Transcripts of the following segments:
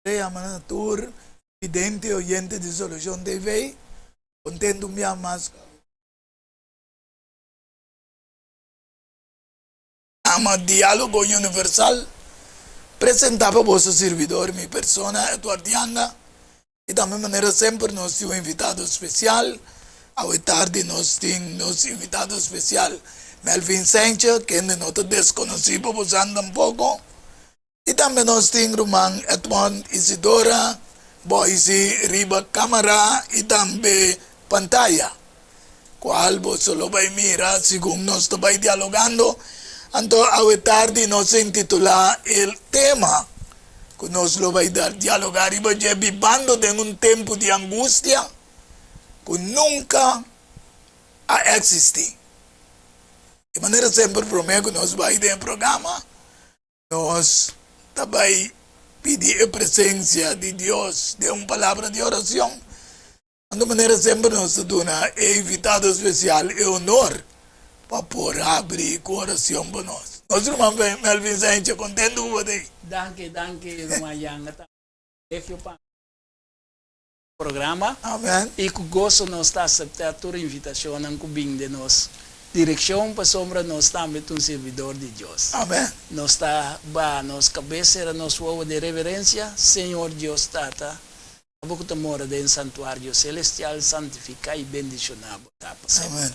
Ta yama na tur vidente y oyente di Solucion TV. Contento un bia mas cu Programa Dialogo Universal presenta pa boso servidor, mi persona Edward Yanga, y tambe manera semper nos tin un invitado especial. Awe tardi nos tin nos invitado especial Melvin Sanchez, kende no ta desconoci pa bosan tampoco. I tambe nos tin ruman Edmond Isidora Boise riba kamara i tambe pantaya, kual boso lo bai mira segun nos ta bai dialogando. Anto awe tardi nos a intitulá e tema ku nos lo bai dialogá riba dje Bibando den un tempu di angustia ku nunka a eksistí. Di manera semper promé ku nos bai den e programa Nos ta bai pidi e presencia di Dios den un palabra di oracion. Anto manera semper nos ta duna e invitado especial e honor pa por habri cu oracion pa nos. Nos ruman Melvin Sanchez, contento cu bo ta ei. Danki, danki ruman Yanga. Ta un privilegio pa mi programa. Amen. I ku goso nos ta aseptá tur invitashonnan ku bin den nos direkshon pasobra nos tambe ta un sirbidor di Dios. Amen. Nos ta baha nos kabes sera nos wowo den reverensia, Señor Dios Tata, abo ku ta mora den santuario selestial, santifiká i bendishoná bo ta pa semper. Amen.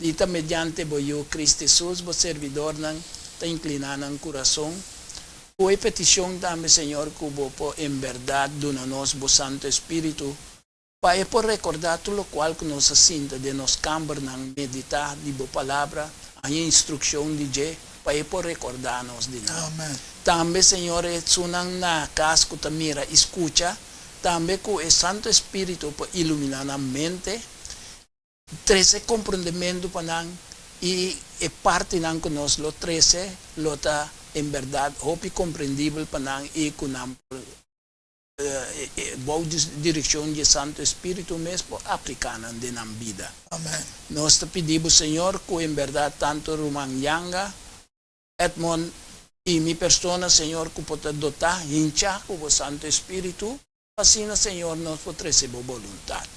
I ta mediante bo Yu Cristo Hesus bo sirbidornan ta inkliná nan kurason Ku e petishon tambe, Señor, ku Bo por en bèrdat duna nos Bo Santu Espíritu, pa e por rekordá tur lokual ku nos a sinta den nos kambernan, meditá di Bo Palabra, haña instrukshon di dje, pa e por rekordá nos di nan. Amen. Tambe, Señor, esunnan na kas ku ta mira i skucha, tambe ku e Santu Espíritu por iluminá nan mente, Trese komprondementu pa nan i e partinan ku nos lo trese lo ta en bèrdat hopi komprendibel pa nan i ku nan por bou di direkshon di e Santu Espíritu mes por apliká nan den nan bida. Amen. Nos ta pidi bo Señor ku en bèrdat tantu ruman Yanga, Edmond i mi persona Señor ku por ta dotá hinchá ku bo Santu Espíritu, Asina, Señor, nos por trece Bo boluntad.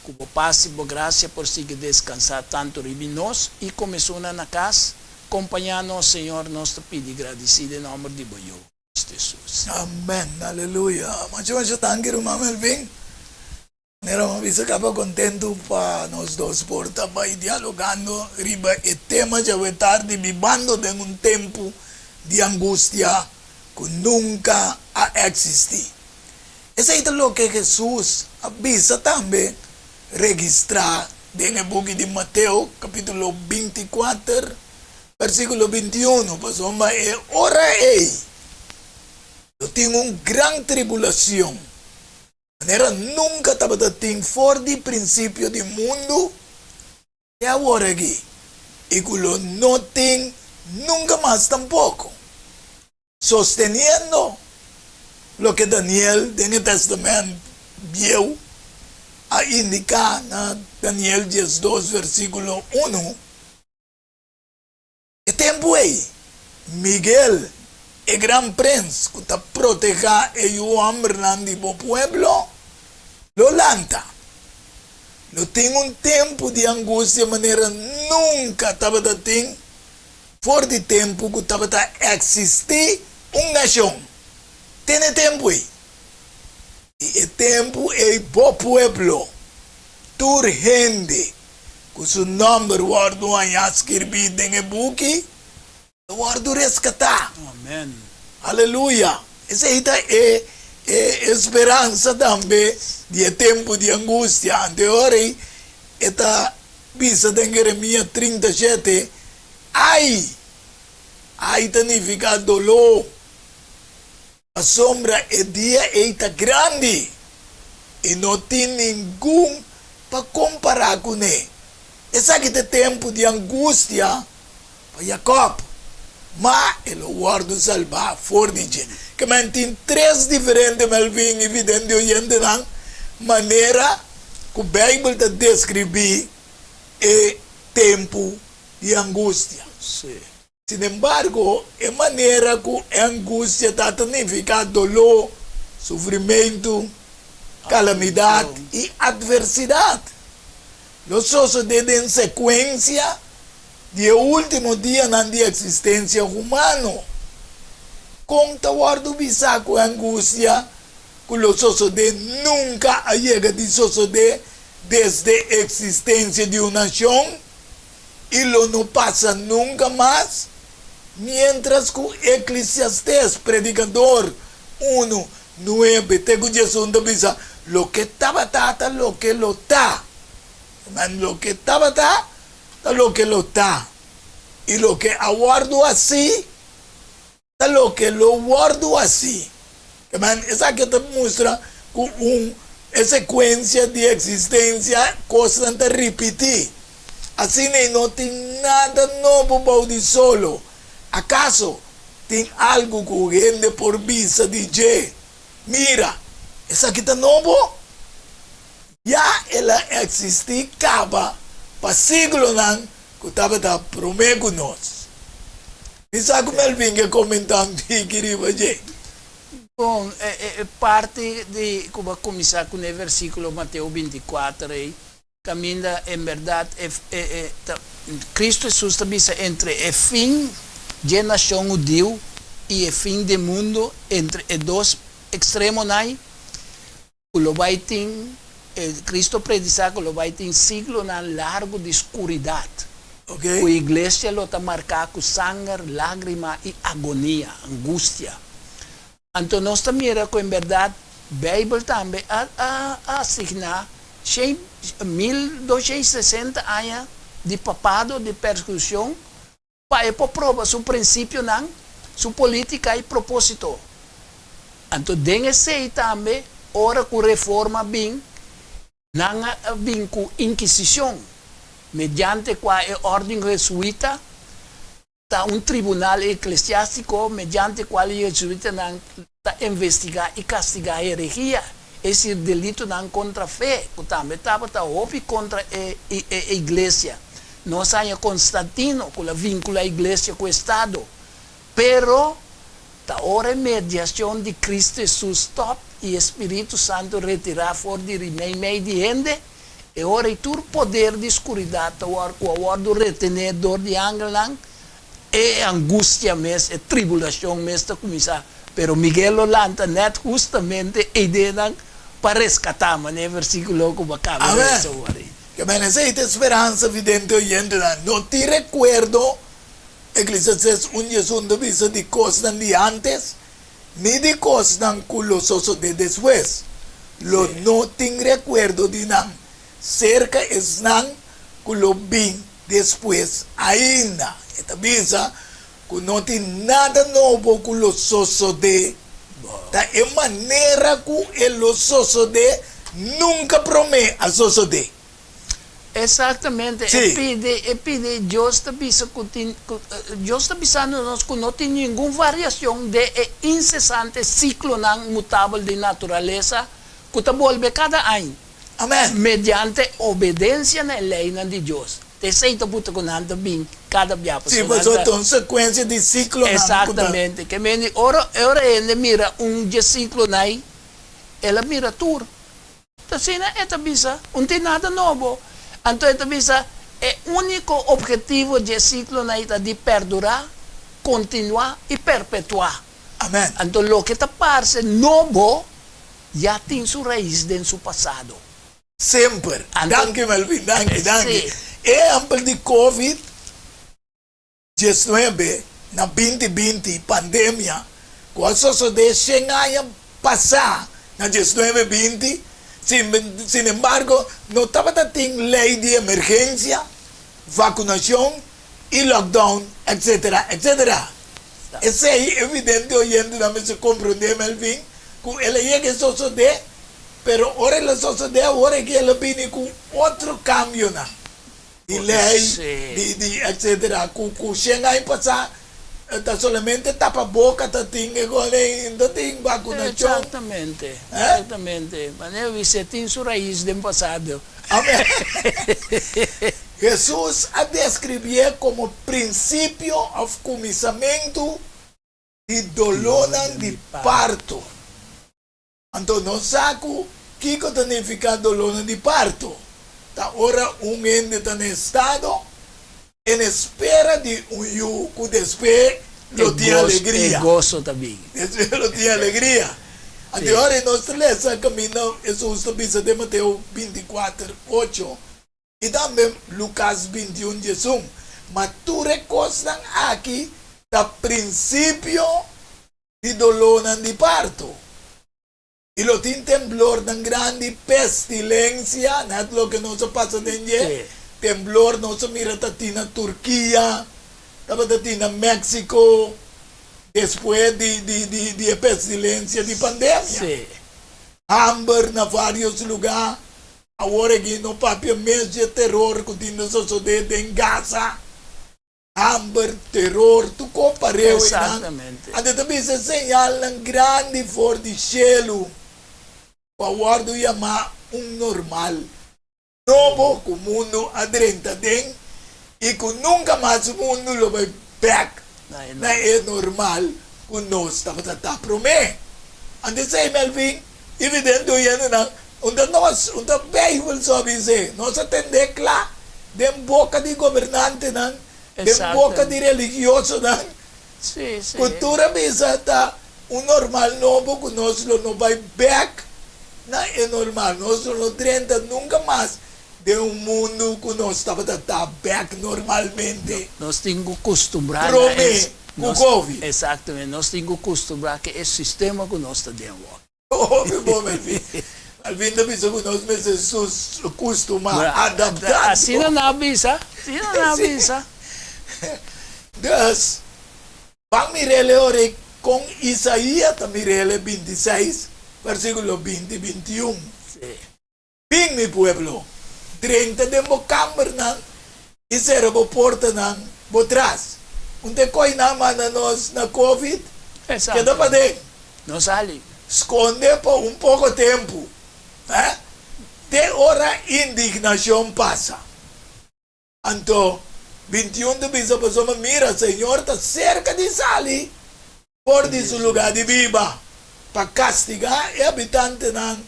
Cu Bo paz y Bo gracia por sigui descansa tanto ribi nos y como esunnan na cas. Compaña nos, Señor, nos ta pidi gradici den nomber di Bo Yu, Cristo Jesus. Amen, aleluya. Masha masha danki ruman Melvin. Manera mi a bisa kaba kontentu pa nos dos por ta bai dialogando riba e tema djawe tardi bibando den un tempu di angustia ku nunka a eksistí. Esei ta loke Hesus a bisa tambe registrá den e buki di Mateo kapítulo 24 versíkulo 21, pasobra e ora ei lo tin un gran tribulashon manera nunka tabata tin for di prinsipio di mundu te awor aki, i ku lo no tin nunka mas tampoko, sosteniendo loke Daniel den e Tèstamènt Bieu a indiká na Daniel 12 versíkulo unu. E tempu ei, Miguel, e gran prens ku ta protehá e yu hòmbernan di bo pueblo, lo lanta. Lo tin un tempu di angustia manera nunka tabata tin for di tempu ku tabata eksistí un nashon te na e tempu ei. I e tempu ei bo pueblo, tur hende ku su nòmber wòrdu hañá skirbí den e buki, lo wòrdu reskatá. Amen. Aleluya! Esei ta e e speransa tambe di e tempu di angustia. Anto e ora ei e ta bisa den Jeremia 37, Ai! Ai ta nifiká doló. Pasobra e dia ei ta grandi i no tin ningun pa kompará kuné. Esaki ta e tempu di angustia pa Jakòb, ma e lo wòrdu salbá for di dje. Kemen tin tres diferente Melvin i vidente oyentenan manera ku Beibel ta deskribí e tempu di angustia. Sinembargo, e manera ku e angustia ta ta nifiká doló, Sufrimentu, kalamidat i atversidat lo sosodé den sekuensia di e último dianan di eksistensia humano. Kon ta wòrdu bisá ku e angustia ku lo sosodé nunka a yega di sosodé desde eksistensia di un nashon i lo no pasa nunka mas? Miéntras ku Eklesiastés, Predikador, unu, nuebe te ku diesun ta bisa, Loke tabata ta loke lo ta. Nan loke tabata ta loke lo ta, i loke a wòrdu hasí ta loke lo wòrdu hasí. Amen. Esaki ta mustra ku un e sekuensia di eksistensia kosnan ta ripití. Asina ei no tin nada nobo bou di solo. Akaso tin algu ku hende por bisa di dje, Mira, esaki ta nobo? Ya el a eksistí kaba pa siglonan ku tabata promé ku nos. Mi sa ku Melvin ke komentá un tiki riba dje. Bon, e parti di ku bo a kuminsá kuné versíkulo Mateo bintikuater ei, kaminda en bèrdat e e ta Kristu Hesus ta bisa entre e fin dje nashon hudiu i e fin di mundu, entre e dos ekstremonan ei, Ku lo bai tin, e Cristo predisá ku lo bai tin siglonan largu di skuridat, ku iglesia lo ta marká ku sanger, lágrima i agonia, angustia. Anto nos ta mira ku en bèrdat Beibel tambe a a asigná shen, 1260 aña di papado di persekushon Pa e por proba su prinsipionan, su polítika i propósito. Anto den esei tambe, ora ku Reforma bin, nan a bin ku Inkisishon, mediante kua e órden Jesuita ta un tribunal eklesiástiko mediante kual e Jesuitanan ta investigá i kastigá herehia, es desir delitonan kontra fe, ku tambe tabata hopi kontra e e iglesia. Nos haña Konstantino ku la vinkulá iglesia ku estado. Pero, ta ora e mediashon di Kristu Hesus stòp i e Spiritu Santu retirá for di ri meimei di hende, e ora ei tur poder di skuridat ta wòrdu ku a wòrdu retené dor di angelnan, E angustia mes, e tribulacion mes ta cuminsa, pero Miguel lo lanta net hustamente eidenan pa rescata, manera e versiculo cu bo a caba Amen. lesa awor ei. Ke men esei ta e speransa vidente oyentenan. No tin rekuerdo, Eclesiastes un diesun ta bisa, di kosnan di antes, ni di kosnan ku lo sosodé despues. Lo no tin rekuerdo di nan serka esnan ku lo bin Despues ainda e ta bisa ku no tin nada nobo ku lo sosodé, ta e manera ku e lo sosodé nunka promé a sosodé. Exactamente, e pidi, e pidi, Dios ta bisa ku tin, ku Dios ta bisando nos ku no tin ningun variacion den e incesante ciclonan mutabel di naturalesa ku ta bolbe kada aña. Amen. Mediante obedensia na e leinan di Dios. Ta esei ta buta ku nan ta bin kada bia. Sí, pasobra ta un sekuensia di siklonan ku ta. Exactamente. Ke mende ora ora hende mira un dje siklonan ei, el a mira tur. Ta asina e ta bisa, un tin nada nobo. Anto e ta bisa, e úniko objetivo dje siklonan ei ta di perdurá, kontinuá i perpetuá. Amen. Anto loke ta parse nobo ya tin su rais den su pasado. Semper. Anto. Danki Melvin, danki, danki. Sí. E ehempel di covid 19 na binti binti, pandemia, ku a sosodé shen aña pasá na diesnuebe binti, sin sinembargo no tabata tin lei di emergensia, vakunashon i lockdown, etcetera, etcetera. Esei evidente oyentenan mester komprondé, Melvin, ku el a yega e sosodé, pero ora el a sosodé awor aki el a bini ku otro kambionan di lei, di di etcetera, ku ku shen aña pasá ta solamente tapa boka ta tin e kon ei, no tin bakunashon. Exactamente, exactamente. Manera bis'é tin su rais den pasado. Amen. Hesus a deskribié komo prinsipio òf kuminsamentu di dolónan di parto. Anto nos sa ku kiko ta nifiká dolónan di parto. Ta ora un hende ta na estado en espera di un yu ku despues lo tin alegria. E goso ta bin. Despues lo tin alegria. Anto e ora nos ta lesa kaminda Hesus ta bisa den Mateo 24, 8 i tambe Lukas 21, 11, Ma tur e kosnan aki ta prinsipio di dolónan di parto. I lo tin temblornan grandi, pestilensia, nèt loke nos a pasa den dje, temblor nos a mira ta tin na Turkia, tabata tin na Mexico, despues di di di di e pestilensia di pandemia. Hamber na vários lugá, awor aki no papia mes dje teror ku tin ta sosodé den Gaza. Hamber, teror, tur ko pareu einan. Anto ta bisa señalnan grandi for di shelu ku a wòrdu yamá un normal nobo ku mundu a drenta den i ku nunka mas mundu lo bai bèk na e normal ku nos tabata ta promé. Anto esei, Melvin, evidente oyendenan, un ta nos, un ta Bijbel so a bis'é. Nos a tend'é kla den boka di gobernantenan, den boka di religiosonan, ku tur a bisa ta un normal nobo ku nos lo no bai bèk na e normal. Nos lo no drenta nunka mas den un mundu ku nos tabata ta bèk normalmente. Nos tin ku kustumbrá na Promé ku Covid. Exactamente. Nos tin ku kustumbrá ku e sistema ku nos ta den awor. Hopi bon, Melvin. Melvin ta bisa ku nos mester sus kustumá, adaptá. Asina nan a bisa. Asina nan a bisa. Dus, ban mir'el e ora ei kon Isaías ta mir'el e 26, versíkulo 20 i 21. Bin, mi pueblo, drenta den bo kambernan i sera bo portanan bo tras. Un te koi nan manda nos na covid, keda paden. No sali. Skonde pa un poko tempu, eh, te ora indignashon pasa. Anto, 21 ta bisa pasobra, Mira, Señor ta serka di sali for di su lugá di biba pa kastigá e habitantenan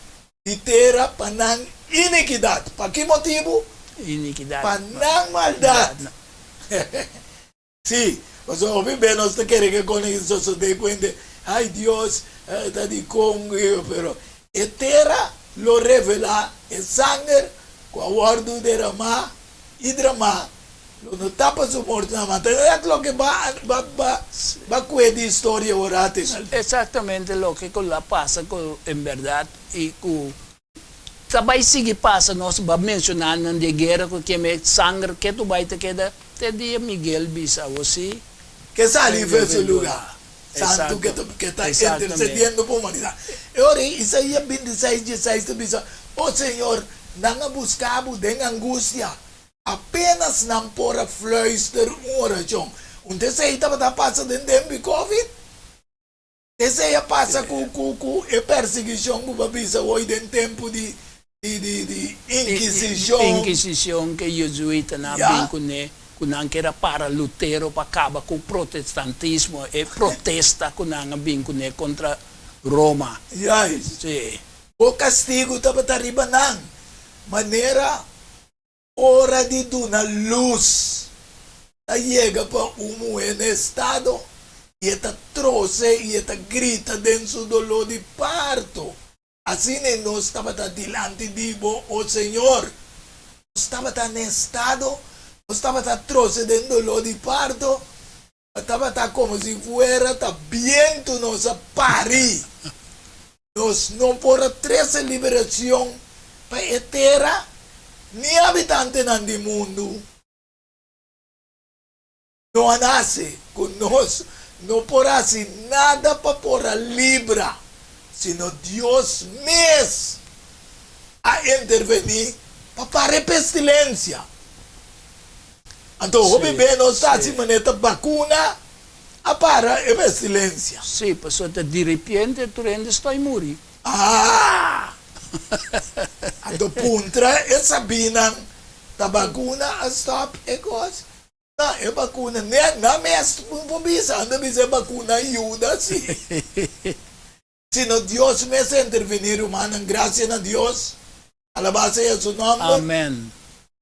di tera pa nan inikidat. Pa ki motibu? Pa nan maldat. Sí, pasobra hopi be nos ta kere ke kon e sosodé ku hende, Ai Dios, ta dikon, pero e tera lo revelá e sanger ku a wòrdu deramá i dramá, lo no tapa su mortonan. Ma ta nèt loke ba ba ba ba kue di historia ora te. Eksaktamente loke ku la pasa ku en bèrdat i ku Ta bai sigui pasa nos ba menciona nan di e guera cu keme sanger ketu bai ta keda te dia Miguel bisa awo si. Ke sali for su luga santu ke ta ke ta intercediendo pa humanidad. E ora ei Isaías 26, 16 ta bisa, O Señor, nan a busca bo den angustia, apenas nan por a fluister un oracion. Un ta esei tabata pasa den tempo di covid? Esei a pasa ku ku ku e persiguishon ku bo a bisa hoy den tempu di di di di Inkisishon. Inkisishon ke jezuitanan a bin kuné, ku nan ker a para Lutero pa kaba ku protestantismo, e protesta ku nan a bin kuné kontra Roma. Juist. Sí. Bo kastigu tabata riba nan, manera Ora di duna lus ta yega pa un muhé na estado i e ta trose i e ta grita den su doló di parto. Asina ei nos tabata dilanti di bo, o Señor. Nos tabata na estado, nos tabata trose den doló di parto, Tabata komo si fuera ta bientu nos a pari. Nos no por a trese liberashon pa e tera ni habitantenan di mundu. No a nase ku nos no por hasi nada pa por a libra, sino Dios mes a intervení pa para e pestilensia. Anto hopi be nos ta haci manera ta bacuna a para e pestilencia. Sí, pasobra ta diripiente tur hende stoi muri. Ah! Anto puntra e sabinan ta bacuna a stop e cos? No, e bacuna ne nan mes por bisa, nan ta bisa e bacuna a yuda si. Sino Dios mes a intervení rumannan, gracia na Dios, alabá sea su nomber. Amen.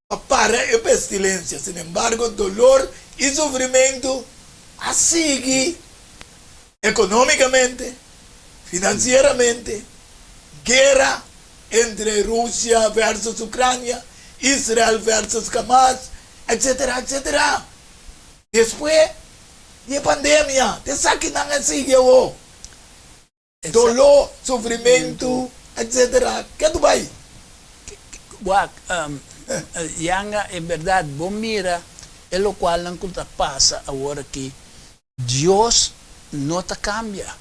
Pa para e pestilencia. Sin embargo, dolor y sufrimentu a sigui economicamente, financieramente, guera entre Rusia versus Ucrania, Israel versus Hamas, etcetera, etcetera. Despues di e pandemia, te esakinan a sigui awo. Doló, sufrimentu, etcetera. Ke tu bai? Wak, Yanga, en berdad, bo mira e lokualnan ku ta pasa awor aki. Dios no ta kambia.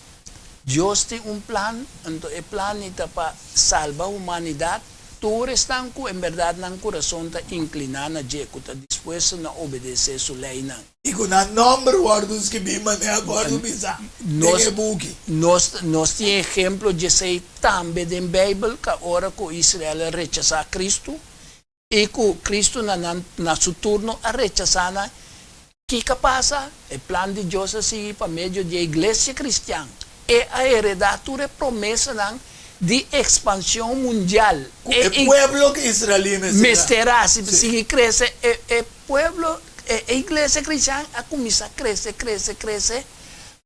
Dios tin un plan, anto e plan ei ta pa salba humanidat, tur esnan ku en berdad nan kurason ta inkliná na dje, ku ta dispuesto na obedesé su leinan. I ku nan nòmber wòrdu skibí manera ku wòrdu bisá den e buki. Nos nos tin ehemplo djesei tambe den Beibel, ka ora ku Israel a rechasá Kristu i ku Kristu na nan na su turno a rechasá nan, kiko a pasa? E plan di Dios a sigui pa medio di e iglesia kristian. E a heredá tur e promesanan di ekspanshon mundial. Ku e pueblo israelí mester a. Mester hasi pa sigui krese. E e pueblo, e e iglesia kristian a kuminsá krese, krese, krese,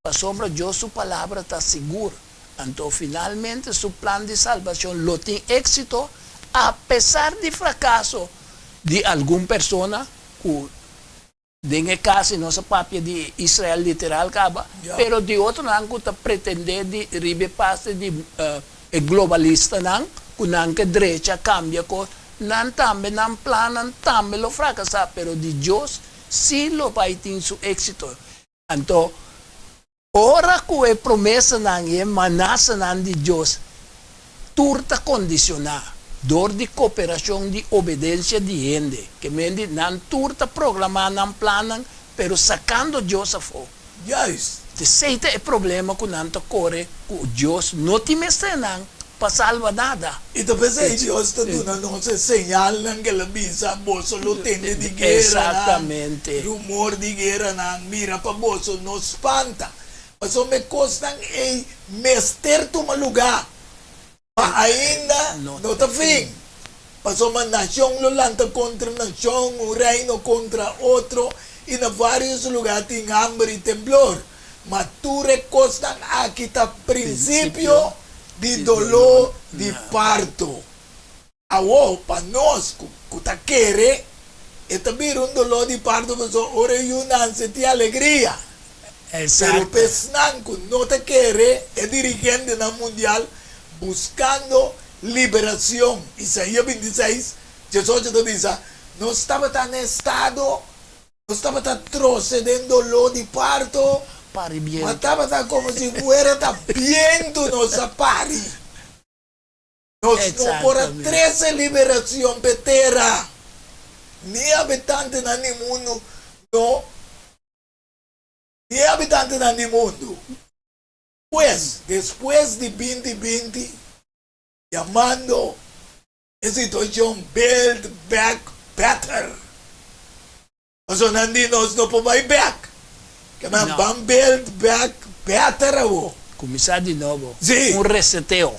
pasobra Dios su palabra ta sigur. Anto finalmente su plan di salbashon lo tin éksito apesar di frakaso di algun persona ku den e kas i nos a papia di Israel literal kaba, pero di otronan ku ta pretendé di riba e parti di e globalistanan ku nan ke drecha kambia kos, nan tambe nan plannan tambe lo frakasá, pero di Dios sí lo bai tin su éksito. Anto Ora ku e promesanan i e manasanan di Dios tur ta kondisioná dor di koperashon di obedensia di hende, ke men di nan tur ta proklamá nan plannan pero sakando Dios afó. Juist. Esei ta e problema ku nan ta kore ku Dios no tin mester nan pa salba nada. I ta p'esei Dios ta duna nos e señalnan ku el a bisa, Boso lo tende di gueranan, rumor di gueranan, mira pa boso no spanta, pasobra e kosnan ei mester tuma lugá, ma ainda no ta fin. Pasobra nashon lo lanta kontra nashon, un reino kontra otro, i na vários lugá tin hamber i temblor. Ma tur e kosnan aki ta prinsipio di doló di parto. Awor, pa nos ku ta kere, e ta bira un doló di parto pasobra ora e yu nanse tin alegria. Pero pa esnan ku no ta kere, e dirigentenan mundial buskando liberacion. Isaías 26, 18 ta bisa, Nos tabata na estado, nos tabata troce den doló di parto, Pari bientu. ma tabata como si fuera ta bientu nos a pari. Nos no por a trece liberacion p'e tera, ni habitantenan di mundu no, ni habitantenan di mundu. Pues, despues di 2020, yamando e situacion Build Back Better. Pasobra nan di nos no por bai bek. Ke nan ban build back better awo. Cuminsa di nobo. Si. Un reseteo.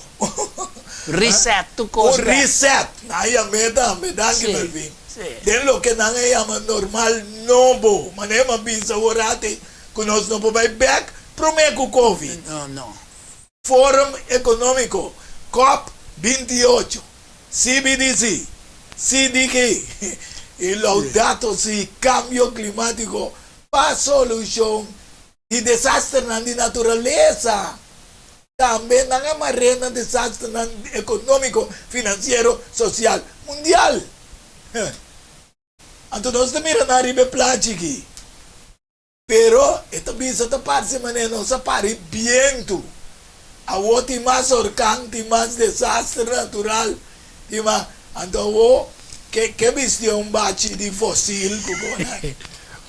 Reset tur cos Un bek. reset. Nan a yam'é tambe. Danki Melvin. Si. Den loke nan a yama normal nobo. Manera mi a bisa awor ati cu nos no por bai bek prome cu covid. No, no. Forum Economico, Cop 28, CBDC, CDG y Laudato Si, Cambio Climatico pa solucion di desasternan di naturalesa. Tambe nan a mar'é na desasternan economico, financiero, social mundial. Anto nos ta mira nan riba e plachi aki. Pero e ta bisa ta parse manera nos a pari bientu. Awor tin mas orkan, tin mas desaster natural, tin mas. Anto awor ke ke bisti un bachi di fosil ku kona.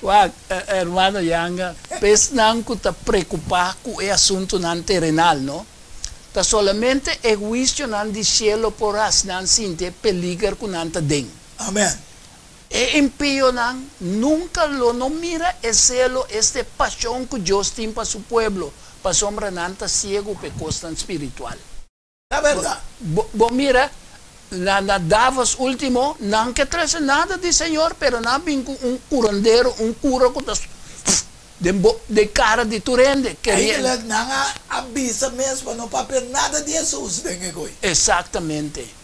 Wak, hermano Yanga, p'esnan ku ta preokupá ku e asuntunan terenal, no? Ta solamente e huisionan di shelu por hasi nan sinti e peliger ku nan ta den. Amen. E impionan nunka lo no mira e selo, este pashon ku Dios tin pa su pueblo, pasobra nan ta siegu pa e kosnan spiritual. Ta bèrdat. Bo mira, na Davos último, nan ke trese nada di Señor, pero nan a bin ku un kurandero, un kura ku ta den bo, den kara di tur hende, keriendo. Eigenlijk nan a bisa mes pa no papia nada di Hesus den e koi. Eksaktamente.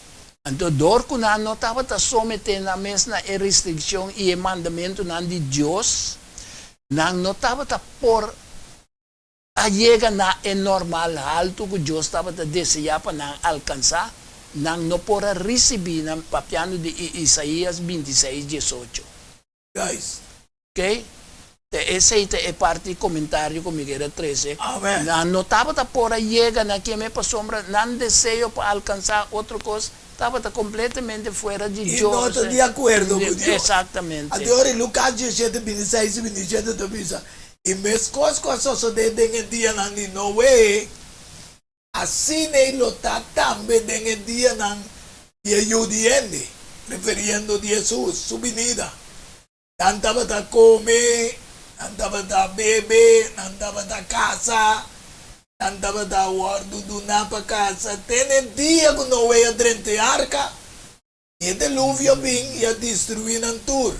Anto dor ku nan no tabata someté nan mes na e restrikshon i e mandamentunan di Dios, nan no tabata por a yega na e normal haltu ku Dios tabata deseá pa nan alkansá, nan no por a risibí nan, papiando di Isaías 26, 18. Guys. Ok? Ta esei ta e parti komentario ku mi kere a trese. Amen. Nan no tabata por a yega na keme pasobra nan deseo pa alkansá otro kos tabata kompletamente fuera di I Dios. no ta di akuerdo ku Dios. Eksaktamente. Anto ora Lukas 17, 26 i 27 ta bisa, I meskos ku a sosodé den e dianan di Noe, asina ei lo ta tambe den e dianan di e Yu di hende, referiendo di Hesus su binida. Nan tabata kome, nan tabata bebe, nan tabata kasa, nan tabata wòrdu duná pa kasa te na e dia ku Noe a drenta e arka, i e deluvio a bin i a destruí nan tur.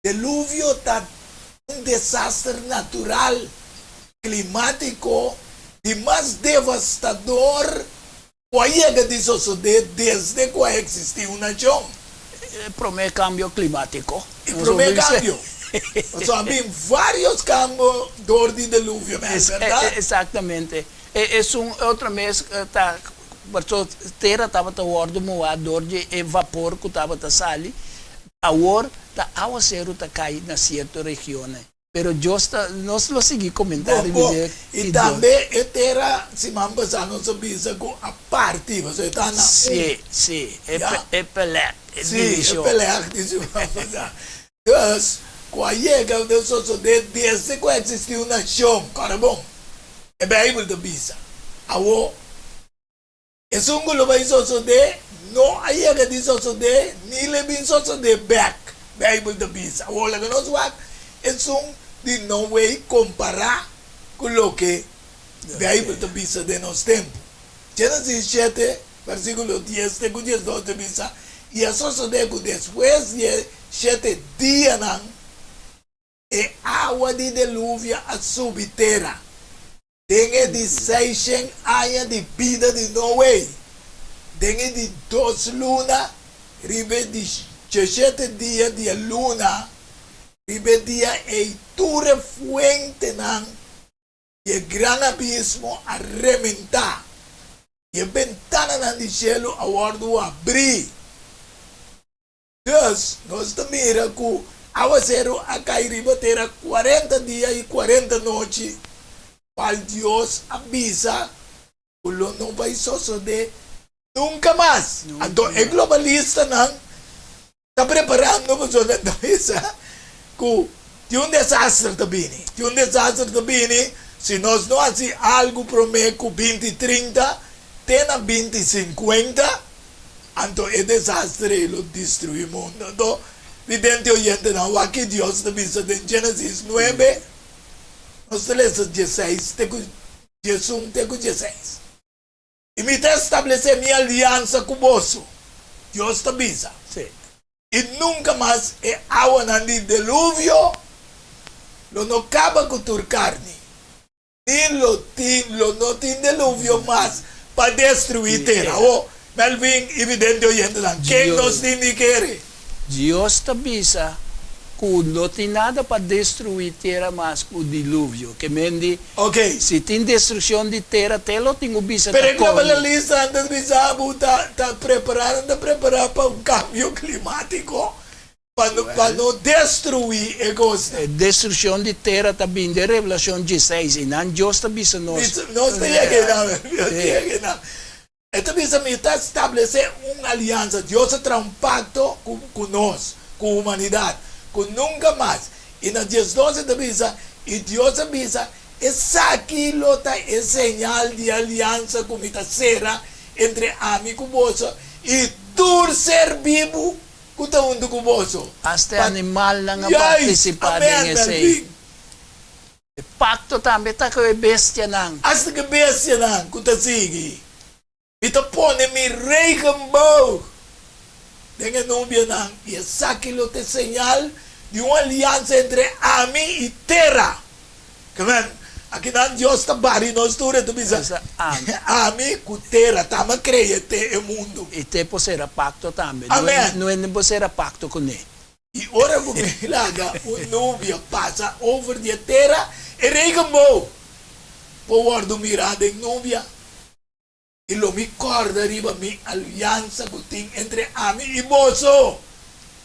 Deluvio ta un desaster natural klimátiko di mas devastador ku a yega di sosodé desde ku a eksistí un nashon. E promé kambio klimátiko. E promé kambio. Pasobra a bin vários kambio dor di deluvio, bèrdat? Eksaktamente. Esun otro mes ta pasobra tera tabata wòrdu muhá dor di e vapor ku tabata sali. Awor ta awaseru ta kai na sierto regionnan. Pero Dios ta, nos lo sigui komentá Bo, riba bo. dje I i Dios. tambe e tera siman pasá nos a bisa ku a parti, pasobra e ta na un. Sí, sí, e Ya. e pelèk, e Sí, e divishon. pelèk di siman pasá. Dus, ku a yega den sosodé desde ku a eksistí un nashon, kòrda bon, e Beibel ta bisa. Awor, Esun ku lo bai sosodé no a yega di sosodé ni lo e bin sosodé bèk, Beibel ta bisa. Awor laga nos wak esun di Noe kompará ku loke Beibel ta bisa den nos tempu. Génesis shete, versíkulo dies te ku diesdos ta bisa, I a sosodé ku despues di e shete dianan, e awa di deluvio a subi tera. Den e di seishen aña di bida di Noe, den e di dos luna, riba e di djeshete dia di e luna, riba e dia ei tur e fuentenan di e gran abismo a rementá, i e bentananan di shelu a wòrdu habrí. Dus, nos ta mira ku awaseru a kai riba tera kuarenta dia i kuarenta nochi, kual Dios a bisa ku lo no bai sosodé nunka mas. Anto e globalistanan ta preparando pasobra nan ta bisa ku tin un desaster ta bini. Tin un desaster ta bini si nos no hasi algu promé ku binti trinta te na binti sinkuenta. Anto e desastre ei lo destruí mundu. Anto, vidente oyentenan, wak ki Dios ta bisa den Génesis nuebe, nos ta lesa dieseis te ku diesun te ku dieseis. I mi ta establesé mi aliansa ku boso, Dios ta bisa, i nunka mas e awanan di deluvio lo no kaba ku tur karni. Ni lo tin, lo no tin deluvio mas pa destruí tera. Awor, Melvin i vidente oyentenan, ken nos tin di kere? Dios ta bisa ku no tin nada pa destruí tera mas ku diluvio. Ke men di, si tin destrukshon di tera, te lo tin ku bisa ta Pero e kòrda. globalalistanan ta bisa bo ta ta prepará, nan ta prepará pa un kambio klimátiko. Pa no destruí e kosnan. E destrukshon di tera ta bini den Revelashon dieseis, i nan Dios ta bisa nos. Nos ta yega einan, nos ta yega einan. E ta bisa, Mi ta establesé un aliansa. Dios a traha un pakto ku nos, ku humanidat, ku nunka mas. I na diesdos e ta bisa, I Dios a bisa, Esaki lo ta e señal di aliansa ku mi ta sera entre ami ku boso i tur ser bibu. ku ta huntu ku boso. Asta e Pa animalnan a Juist! partisipá den Amen, esei. Melvin. E pakto tambe ta ku e bestianan. Asta ku e bestianan ku ta sigui. Mi ta pone mi regenboog den e nubianan, i esaki lo ta e señal di un aliansa entre ami i tera. Amen. Akinan Dios ta bari nos tur, e ta bisa, Ami ku tera, ta ami a krea te e mundu. I te por sera pakto tambe. Amen. No hende por sera pakto kuné. I ora ku mi laga un nubia pasa over di e tera, e regenboog por wòrdu mirá den nubia. I lo mi kòrda riba mi aliansa ku tin entre ami i boso,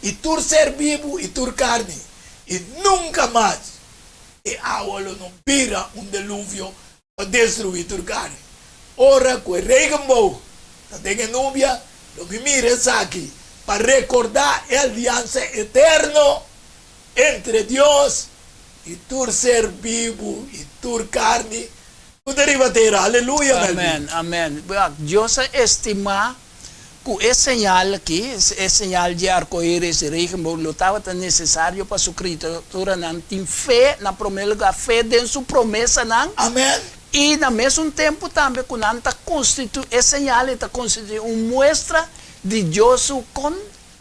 i tur ser bibu i tur karni, i nunka mas e awa lo no bira un deluvio pa destruí tur karni. Ora ku e regenboog ta den e nubia, lo mi mira esaki pa rekordá e aliansa eterno entre Dios i tur ser bibu i tur karni Ku ta riba tera. Aleluya, Melvin. Amen, amen. Wak, Dios a estimá ku e señal aki, e señal dje arkoiris i regenboog, lo tabata nesesario pa su krituranan tin fe, na promé lugá, fe den su promesanan. Amen. I na mesun tempu tambe ku nan ta konstituí, e señal ei ta konstituí un muestra di Dios su kon,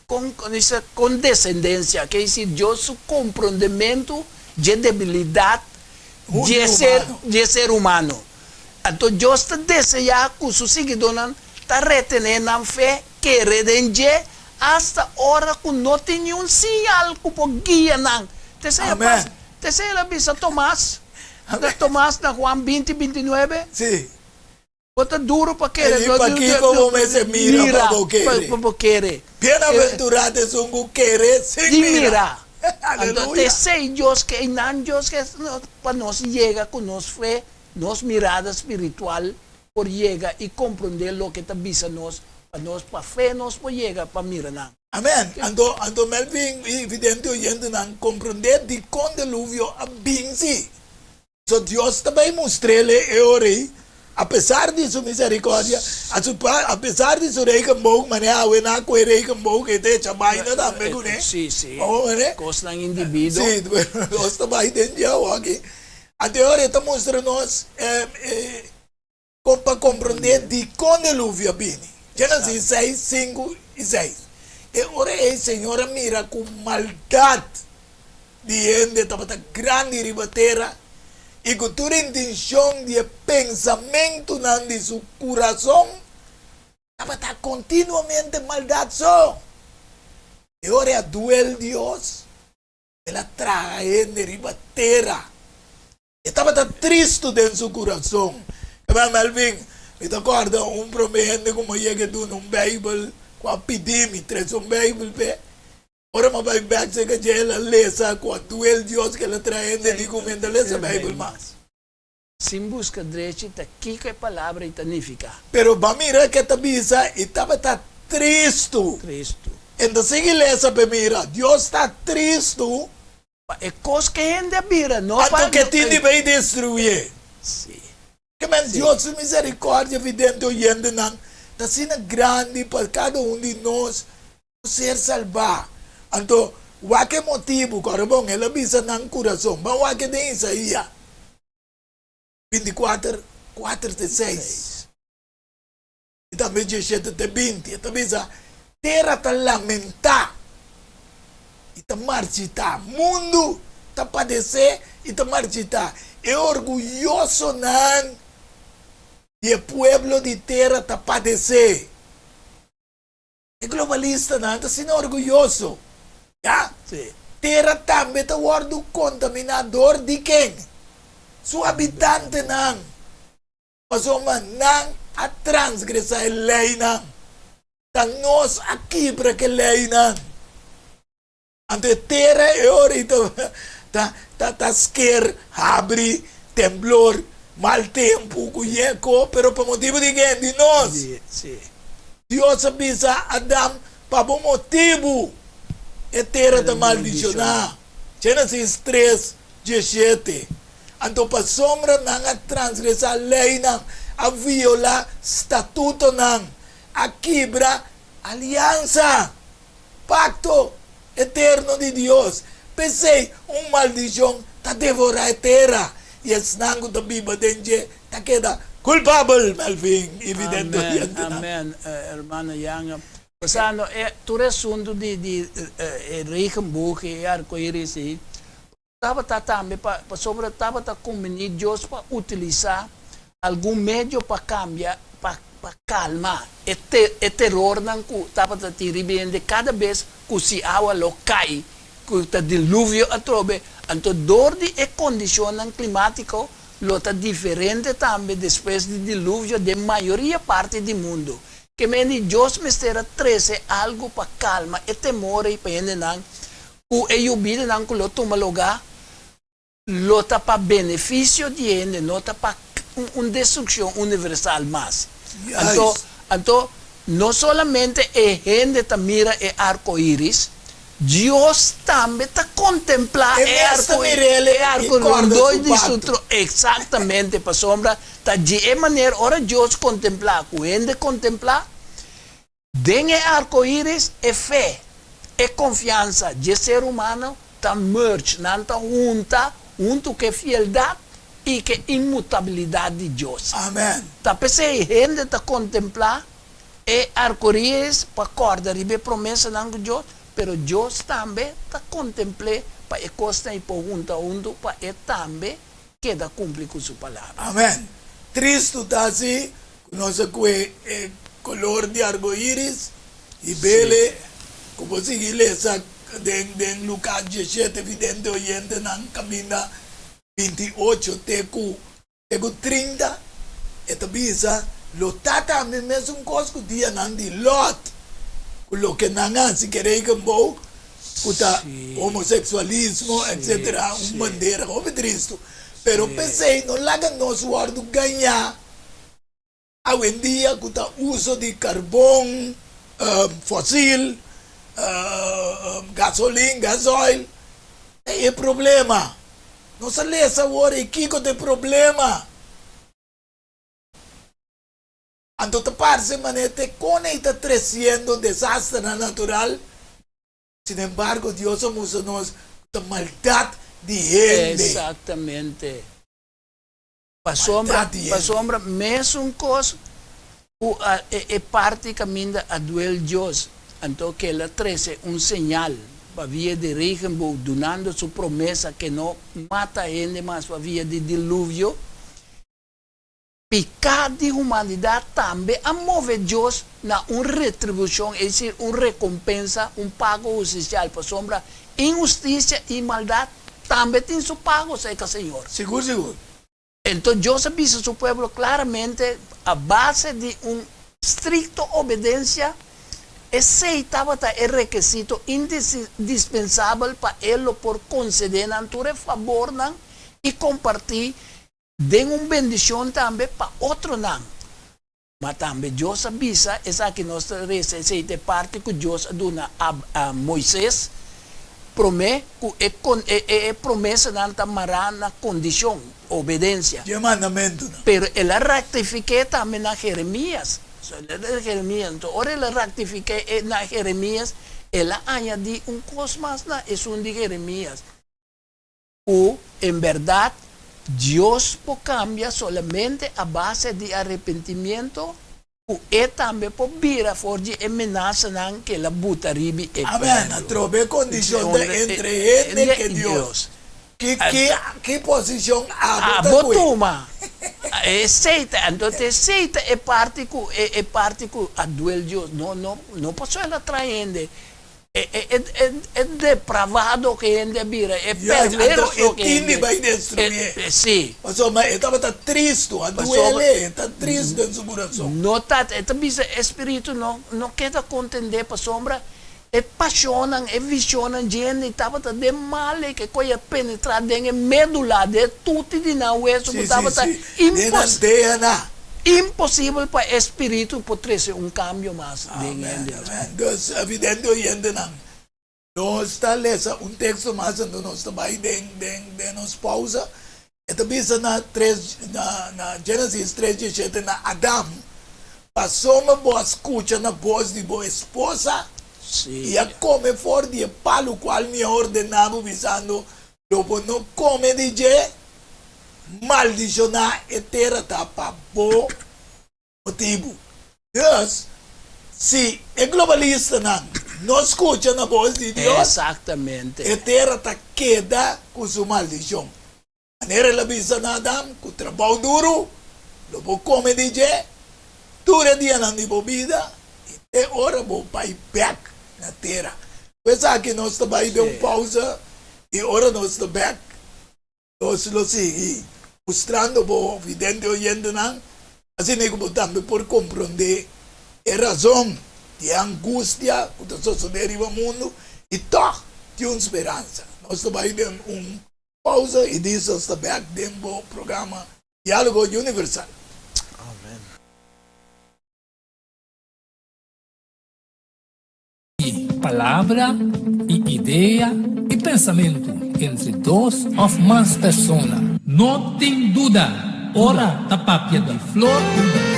kon, kondesendensia, ke disi Dios su komprondementu dje debilidat dje ser dje ser humano. Anto Dios ta deseá ku su siguidónan ta retené nan fe, kere den dje, asta ora ku no tin niun siñal ku por guia nan. T'esei a pas, t'esei el a bisa Tomas, na Tomas na Juan 20, 29. Bo ta duro pa kere. I pakiko bo mester mira pa bo kere? Pa bo kere. Bienaventurado esun ku kere sin mira. Aleluya. Anto t'esei Dios ke, einan Dios ke pa nos yega ku nos fe, nos mirada spiritual por yega i komprondé loke ta bisa nos, pa nos pa fe nos por yega pa mira nan. Amen. Anto, anto Melvin i vidente oyentenan komprondé dikon deluvio a binsi. So Dios ta bai mustr'el e ora ei, apesar di su misericordia, a su pa, apesar di su regenboog, manera awe nan a kohe regenboog e ta echa baina tambe kuné. Sí, sí. Omo manera? Kosnan individo. Sí, nos ta bai den dje awoki. Anto e ora ei ta mustra nos e Kon pa komprondé dikon deluvio a bini. Génesis seis, sinku i seis. E ora ei Señor a mira ku maldat di hende tabata grandi riba tera i ku tur intenshon di e pensamentunan di su kurason tabata kontinuamente maldat so. E ora ei a duel Dios, el a traha hende riba tera. E tabata tristu den su kurason. Hermano Melvin, mi ta kòrda un promé hende ku mi a yega duna un Beibel, ku a pidi mi trese un Beibel p'e. Ora mi a bai bèk serka dje, el a lesa ku a duel Dios ku el a traha hende di ku mi no ta lesa Beibel mas. Sin buska drechi ta kiko e palabra ei ta nifiká. Pero bo a mira ke ta bisa, e tabata tristu. Tristu. E ta sigui lesa p'e mira, Dios ta tristu. Pa e kos ke hende a bira, no pa. Anto ke tin di bay destruye. Sí. Ke men Dios su misericordia vidente oyentenan ta asina grandi pa kada un di nos por ser salbá. Anto, wak e motibu, kòrda bon, el a bisa nan kurason. Ban wak e den Isaia 24, 4 te 6. I tambe 17 te 20, e ta bisa, Tera ta lamentá i ta marchitá, mundu ta padesé i ta marchitá, e orguyosonan di e pueblo di tera ta padesé. E globalistanan ta asina orguyoso, ya? Tera tambe ta wòrdu kontaminá dor di ken? Su habitantenan. Pasobra nan a transgresá e leinan. Ta nos a kibra ku e leinan. Anto e tera e ora ei ta ta ta sker, habri, temblor, mal tempu ku yeko, pero pa motibu di ken? Di nos. Dios a bisa Adam, Pa bo motibu e tera ta maldishoná. Génesis 3, 17. Anto pasobra nan a transgresá leinan, a violá statutonan, a kibra aliansa. pakto eterno di Dios. P'esei, un maldishon ta devorá e tera, i esnan ku ta biba den dje ta keda kulpabel, Melvin i vidente Amen, oyentenan. amen, hermano Janga. Pasando e tur e asuntu di di e regenboog i e arcoiris ei, Tabata tambe pa pasobra tabata kumbini Dios pa utilisá algun medio pa kambia, pa pa kalma e te e terornan ku tabata tin riba hende kada bes ku si awa lo kai, ku ta diluvio atrobe. Anto dor di e kondishonnan klimátiko lo ta diferente tambe despues di diluvio den mayoria parti di mundu. Ke mende Dios mester a trese algu pa kalma e temor ei pa hendenan Ku e yubidanan ku lo tuma lugá lo ta pa benefisio di hende, no ta pa un destrukshon universal mas. Anto, anto no solamente e hende ta mira e arko iris, Dios tambe ta kontemplá E e mes ta arko mir'el e i arko kòrda rondó su di su pakto. tro. Eksaktamente, pasobra ta di e manera ora Dios kontemplá ku hende kontemplá, Den e arko iris e fe, e konfiansa dje ser humano ta merge, nan ta hunta huntu ku e fieldat i ku e inmutabilidat di Dios. Amen. Ta p'esei hende ta kontemplá e arko iris pa kòrda riba e promesanan ku Dios, pero Dios tambe ta kontempl'é pa e kosnan ei por hunta huntu pa e tambe keda kumpli ku su palabra. Amen. Tristu ta si ku nos a kue e kolor di argoiris i bele ku bo sigui lesa den den Lukas diesshete vidente oyentenan kaminda 28 te ku te ku 30 e ta bisa lo ta tambe mesun kos ku dianan di Lot ku loke nan hasi ke regenboog ku ta homoseksualismo etsetera un bandera hopi tristu pero p'esei no laga nos wòrdu gañá awendia ku ta uso di karbon fosil gasolin gasoil ta e problema nos a lesa awor ei kiko ta e problema. Anto ta parse manera te kon ei ta tresiendo desasternan natural. Sin embargo, Dios a mustra nos ku ta maldat di hende. Exactamente. Pasobra, Maldat di hende. pasobra mesun kos ku a e e parti kaminda a duel Dios, anto ke el a trese un señal pa via di regenboog dunando su promesa ke no mata hende mas pa via di diluvio, Piká di humanidat tambe a move Dios na un retribushon, es desir, un rekompensa, un pago hustisial, pasobra inhustisia i maldat tambe tin su pago, seka Señor. Sigur, sigur. Enton Dios a bisa su pueblo klaramente, a base di un strikto obedensia, esei tabata e rekesito indispensabel pa E lo por konsedé nan tur e fabornan i kompartí Den un bendicion tambe pa otronan. Ma tambe Dios a bisa, esaki nos ta reza, esey ta e parti cu Dios a duna a Moises, prome cu e e promesanan ta mará na condicion, obedencia. Dje mandamentunan. Pero el a rectifiqué tambe na Jeremías. So, el a Jeremías. Enton, ora el a rectifiqué e na Jeremías, el a añadí un cos mas na esun di Jeremías. Ku en bèrdat Dios por kambia solamente a base di arepentimiento, ku E tambe por bira for di e menasanan ku El a buta ribi e Amen. pueblo. Atrobe e kondishon ta entre hende ke Dios. Ki ki ki posishon abo ta Abo kue? tuma. Esei ta, anto ta esei ta e parti ku e e parti ku a duel Dios. No no no pasobra El a trae hende. E depravado ku hende a bira, e perverso ku hende. Anto e tin di bai destruié. Sí. Pasobra e tabata tristu, a duele, e ta tristu den su kurason. No ta, e ta bisa e spiritu no no keda kontendé pasobra e pashonnan, e vishonnan dje hende tabata den mal e ke koe a penetrá den e medula, den e tuti di nan weso ku tabata Den nan DNA. Imposibel pa e spiritu por trese un kambio mas den hende. Amen, amen. Dus, evidente oyentenan, nos ta lesa un teksto mas anto nos ta bai den, den, den nos pausa. E ta bisa na tres, na, na Genesis tres diesshete na Adam, Pasobra bo a skucha na bos di bo esposa. I a kome for di e palu kual mi a ordená bo, bisando, Lo bo no kome di dje, maldishoná e tera ta pa bo motibu. Dus, si e globalistanan no skucha na bos di Dios, e tera ta keda ku su maldishon. Manera el a bisa na Adam, ku trabou duru lo bo kome di dje tur e dianan di bo bida i te ora bo bai bèk na tera. Ku esaki nos ta bai den un pausa i ora nos ta bèk nos lo sigui mustrando bo vidente oyentenan asina ku bo tambe por komprondé e razon di e angustia ku ta sosodé riba mundu i tòg tin un speransa. Nos ta bai den un Pausa y Diesels ta bek den bo programa Dialogo Universal. Amen. I palabra, i idea, i pensamentu entre dos òf mas persona. No tin duda, ora ta papia di flor,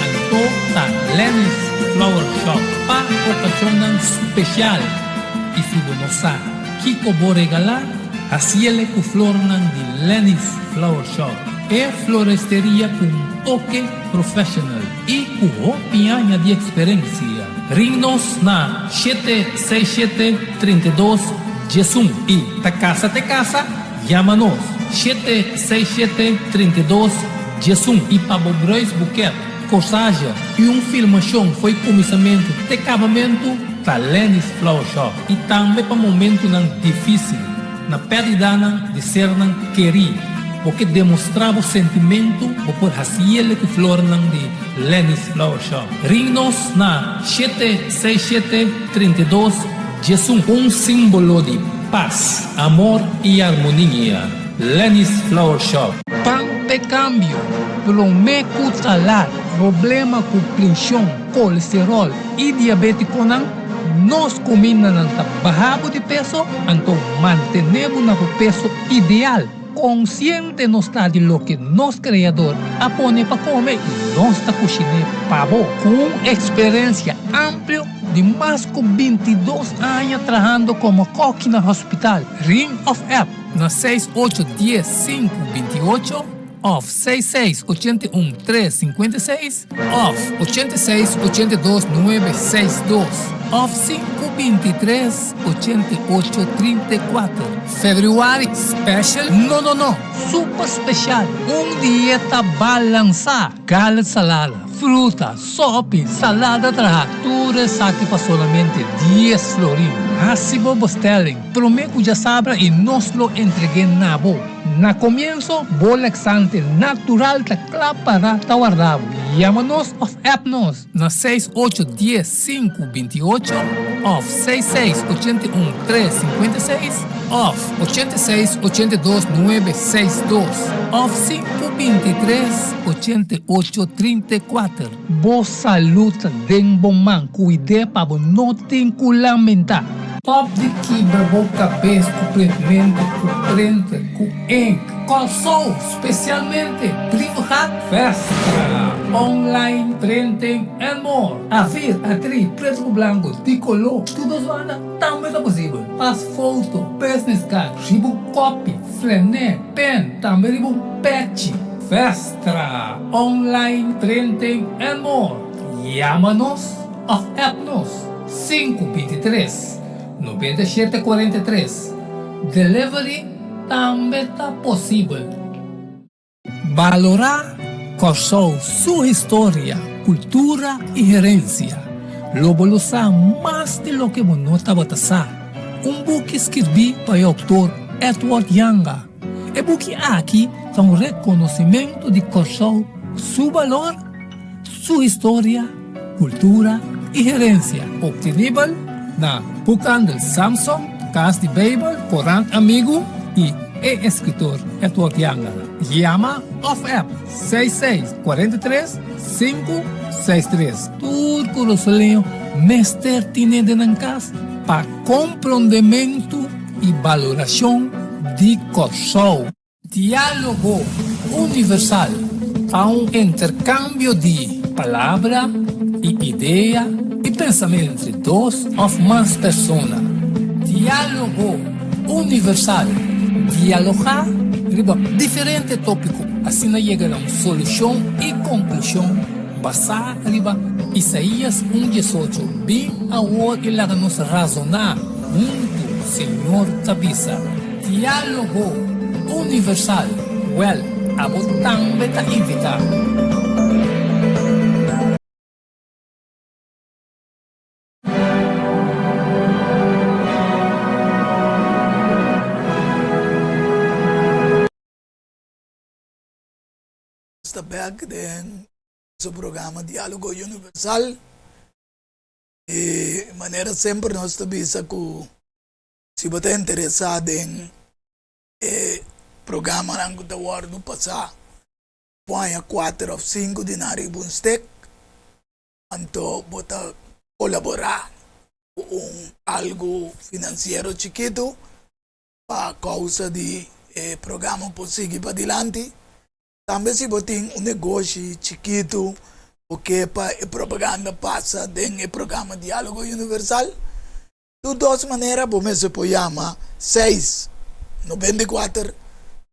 anto ta Lenny's Flower Shop pa okashonnan spesial. I si bo no sa kiko bo regalá, Haciele cu flornan di Lenny's Flower Shop, e floresteria cu un toke professional y cu hopi aña di experencia. Ring nos na shete seis shete 32 diesun y ta casa te casa, yama nos shete seis shete 32 diesun y pa bo bruidsboeket, corsage y un filmacion fo'i cuminsamentu te cabamentu ta Lenny's Flower Shop y tambe pa momentunan dificil, na perdidanan di sernan kerí. Bo ke demostrá bo sentimentu, bo por haciele cu flornan di Lenny's Flower Shop. Ring nos na shete seis shete 32 diesun. Un simbolo di paz, amor y armonia. Lenny's Flower Shop. Pan p'e cambio, prome cu ta lat, problema cu prension, colesterol y diabeticonan, nos cumindanan ta baha bo di peso, anto mantene bo na bo peso ideal. Consciente nos ta di loke nos Creador a pone pa come y nos ta cushine pa bo. Cu un experiencia amplio di mas cu 22 aña trahando como koki na hospital, ring of app na seis ocho dies sinku 28 òf seis seis 81 tres 56 òf 86 82 nuebe seis dos òf sinku 23 88 34. Februari special? No no no! Super special! Un dieta balansá! Gala salada, fruta, sopi, salada traha, tur esaki pa solamente dies florin. Hasi bo bestelling prome ku djasabra i nos lo entreg'é na bo. Na komienso, bo laxante natural ta kla para ta warda bo. Yama nos òf app nos na seis ocho dies sinku 28 òf seis seis 81 tres 56 òf 86 82 nuebe seis dos òf sinku 23 88 34. Bo salud ta den bo man, cuid'é pa bo no tin cu lamenta. Stop di kibra bo cabes cu printmento, cu printer, cu ink. Kòrsou, specialmente Brievengat, Vestra, online printing and more. A4, A3, preto cu blanco, di color, tur dos banda tambe ta posibel. Pas foto, business card, riba un copy, flené, pen, tambe riba un pechi. Vestra, online printing and more. Yama nos of app nos 523 97 43. Delivery tambe ta posibel. Balorá Kòrsou su historia, kultura i herensia. Lo bo lo sa mas di loke bo no tabata sa. Un buki skirbí pa e outor Edward Janga. E buki aki ta un rekonosimentu di Kòrsou su balor, su historia, kultura i herensia. Optenibel na Boekhandel Samson, Kas di Beibel, Korant Amigu i e eskritor Edward Janga. Yama òf app seis seis 43 sinku seis tres. Tur kurasoleño mester tine den nan kas pa komprondementu i balorashon di Kòrsou. Diálogo Universal ta un interkambio di palabra i idea i. pensamentu entre dos òf mas persona. Diálogo Universal, Dialogá riba diferente tópiko, asina yega na un solushon i konklushon basá riba Isaías un diesocho, Bin awor i laga nos razoná huntu, Señor ta bisa. Diálogo Universal, Wèl, abo tambe ta invitá. Nos ta bek den su programa Diálogo Universal y manera semper nos ta bisa cu si bo ta interesa den e programanan cu ta wordo pasa por haña cuater of cinco di nan riba un stek. Anto bo ta kolaborá ku un algu finansiero chikitu pa kousa di e programa por sigui padilanti. Tambe si bo tin un negoshi chikitu bo ke pa e propaganda pasa den e programa Diálogo Universal, tur dos manera bo mester por yama seis 94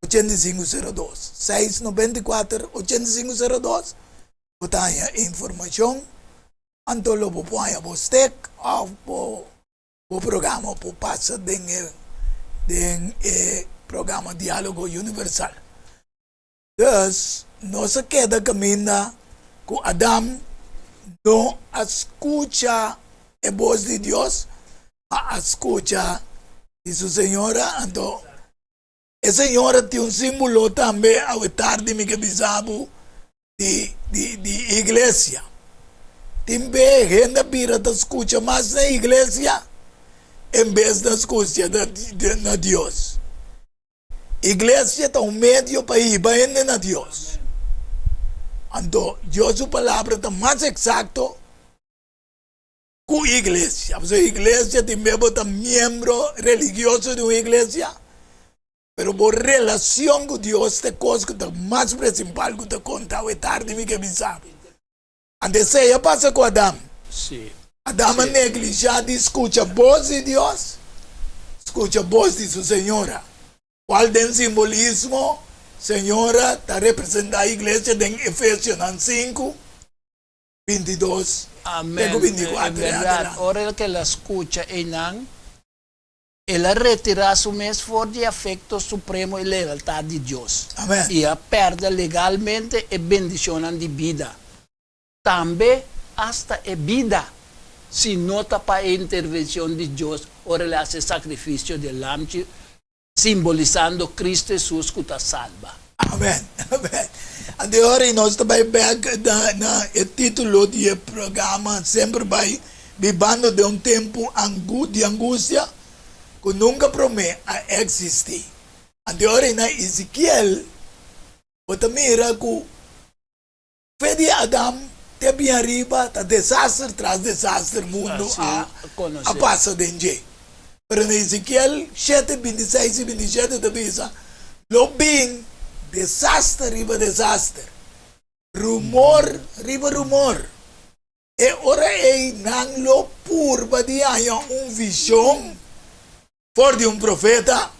85 02, seis 94 85 02. Bo ta haña informashon, anto lo bo por haña bo stek òf bo bo programa por pasa den e den e programa Diálogo Universal. Dus nos a keda kaminda ku Adam no a skucha e bos di Dios, ma a skucha di su señora, anto e señora tin un símbolo tambe awe tardi mi ke bisa bo di di di iglesia. Tin be hende a bira ta skucha mas na iglesia en bes na skucha na Dios. Iglesia ta un medio pa hiba hende na Dios. Anto Dios su palabra ta mas eksakto ku iglesia. Pasobra iglesia tin be bo ta miembro religioso di un iglesia, pero bo relacion cu Dios ta e cos cu ta mas principal cu ta conta awe tardi mi ke bisa bo. Anto esey a pasa cu Adam. Adam a neglisha di scucha bos di Dios, scucha bos di su señora, cual den simbolismo señora ta representa iglesia den Efesionan sinku. 22 te ku 24 En berdad, ora el ke la skucha einan, el a retirá su mes for di afekto supremo i lealtat di Dios, i a pèrdè legalmente e bendishonnan di bida, tambe asta e bida, si no ta pa e intervenshon di Dios ora el a hasi e sakrifisio di e lamchi simbolisando Cristo Hesus cu ta salba. Amen, amen. Anto e ora nos ta bai bek na na e titulo di e programa Semper Bai Bibando den un Tempu angu di Angustia ku Nunka Promé A Eksistí. Anto e ora na Ezekiel bo ta mira ku Fe di Adam te bin ariba ta desaster tras desaster mundu a a pasa den dje. Pero na Ezekiel shete, 26 i 27 ta bisa, Lo bin desaster riba desaster, rumor riba rumor. E ora ei nan lo purba di haña un vishon for di un profeta,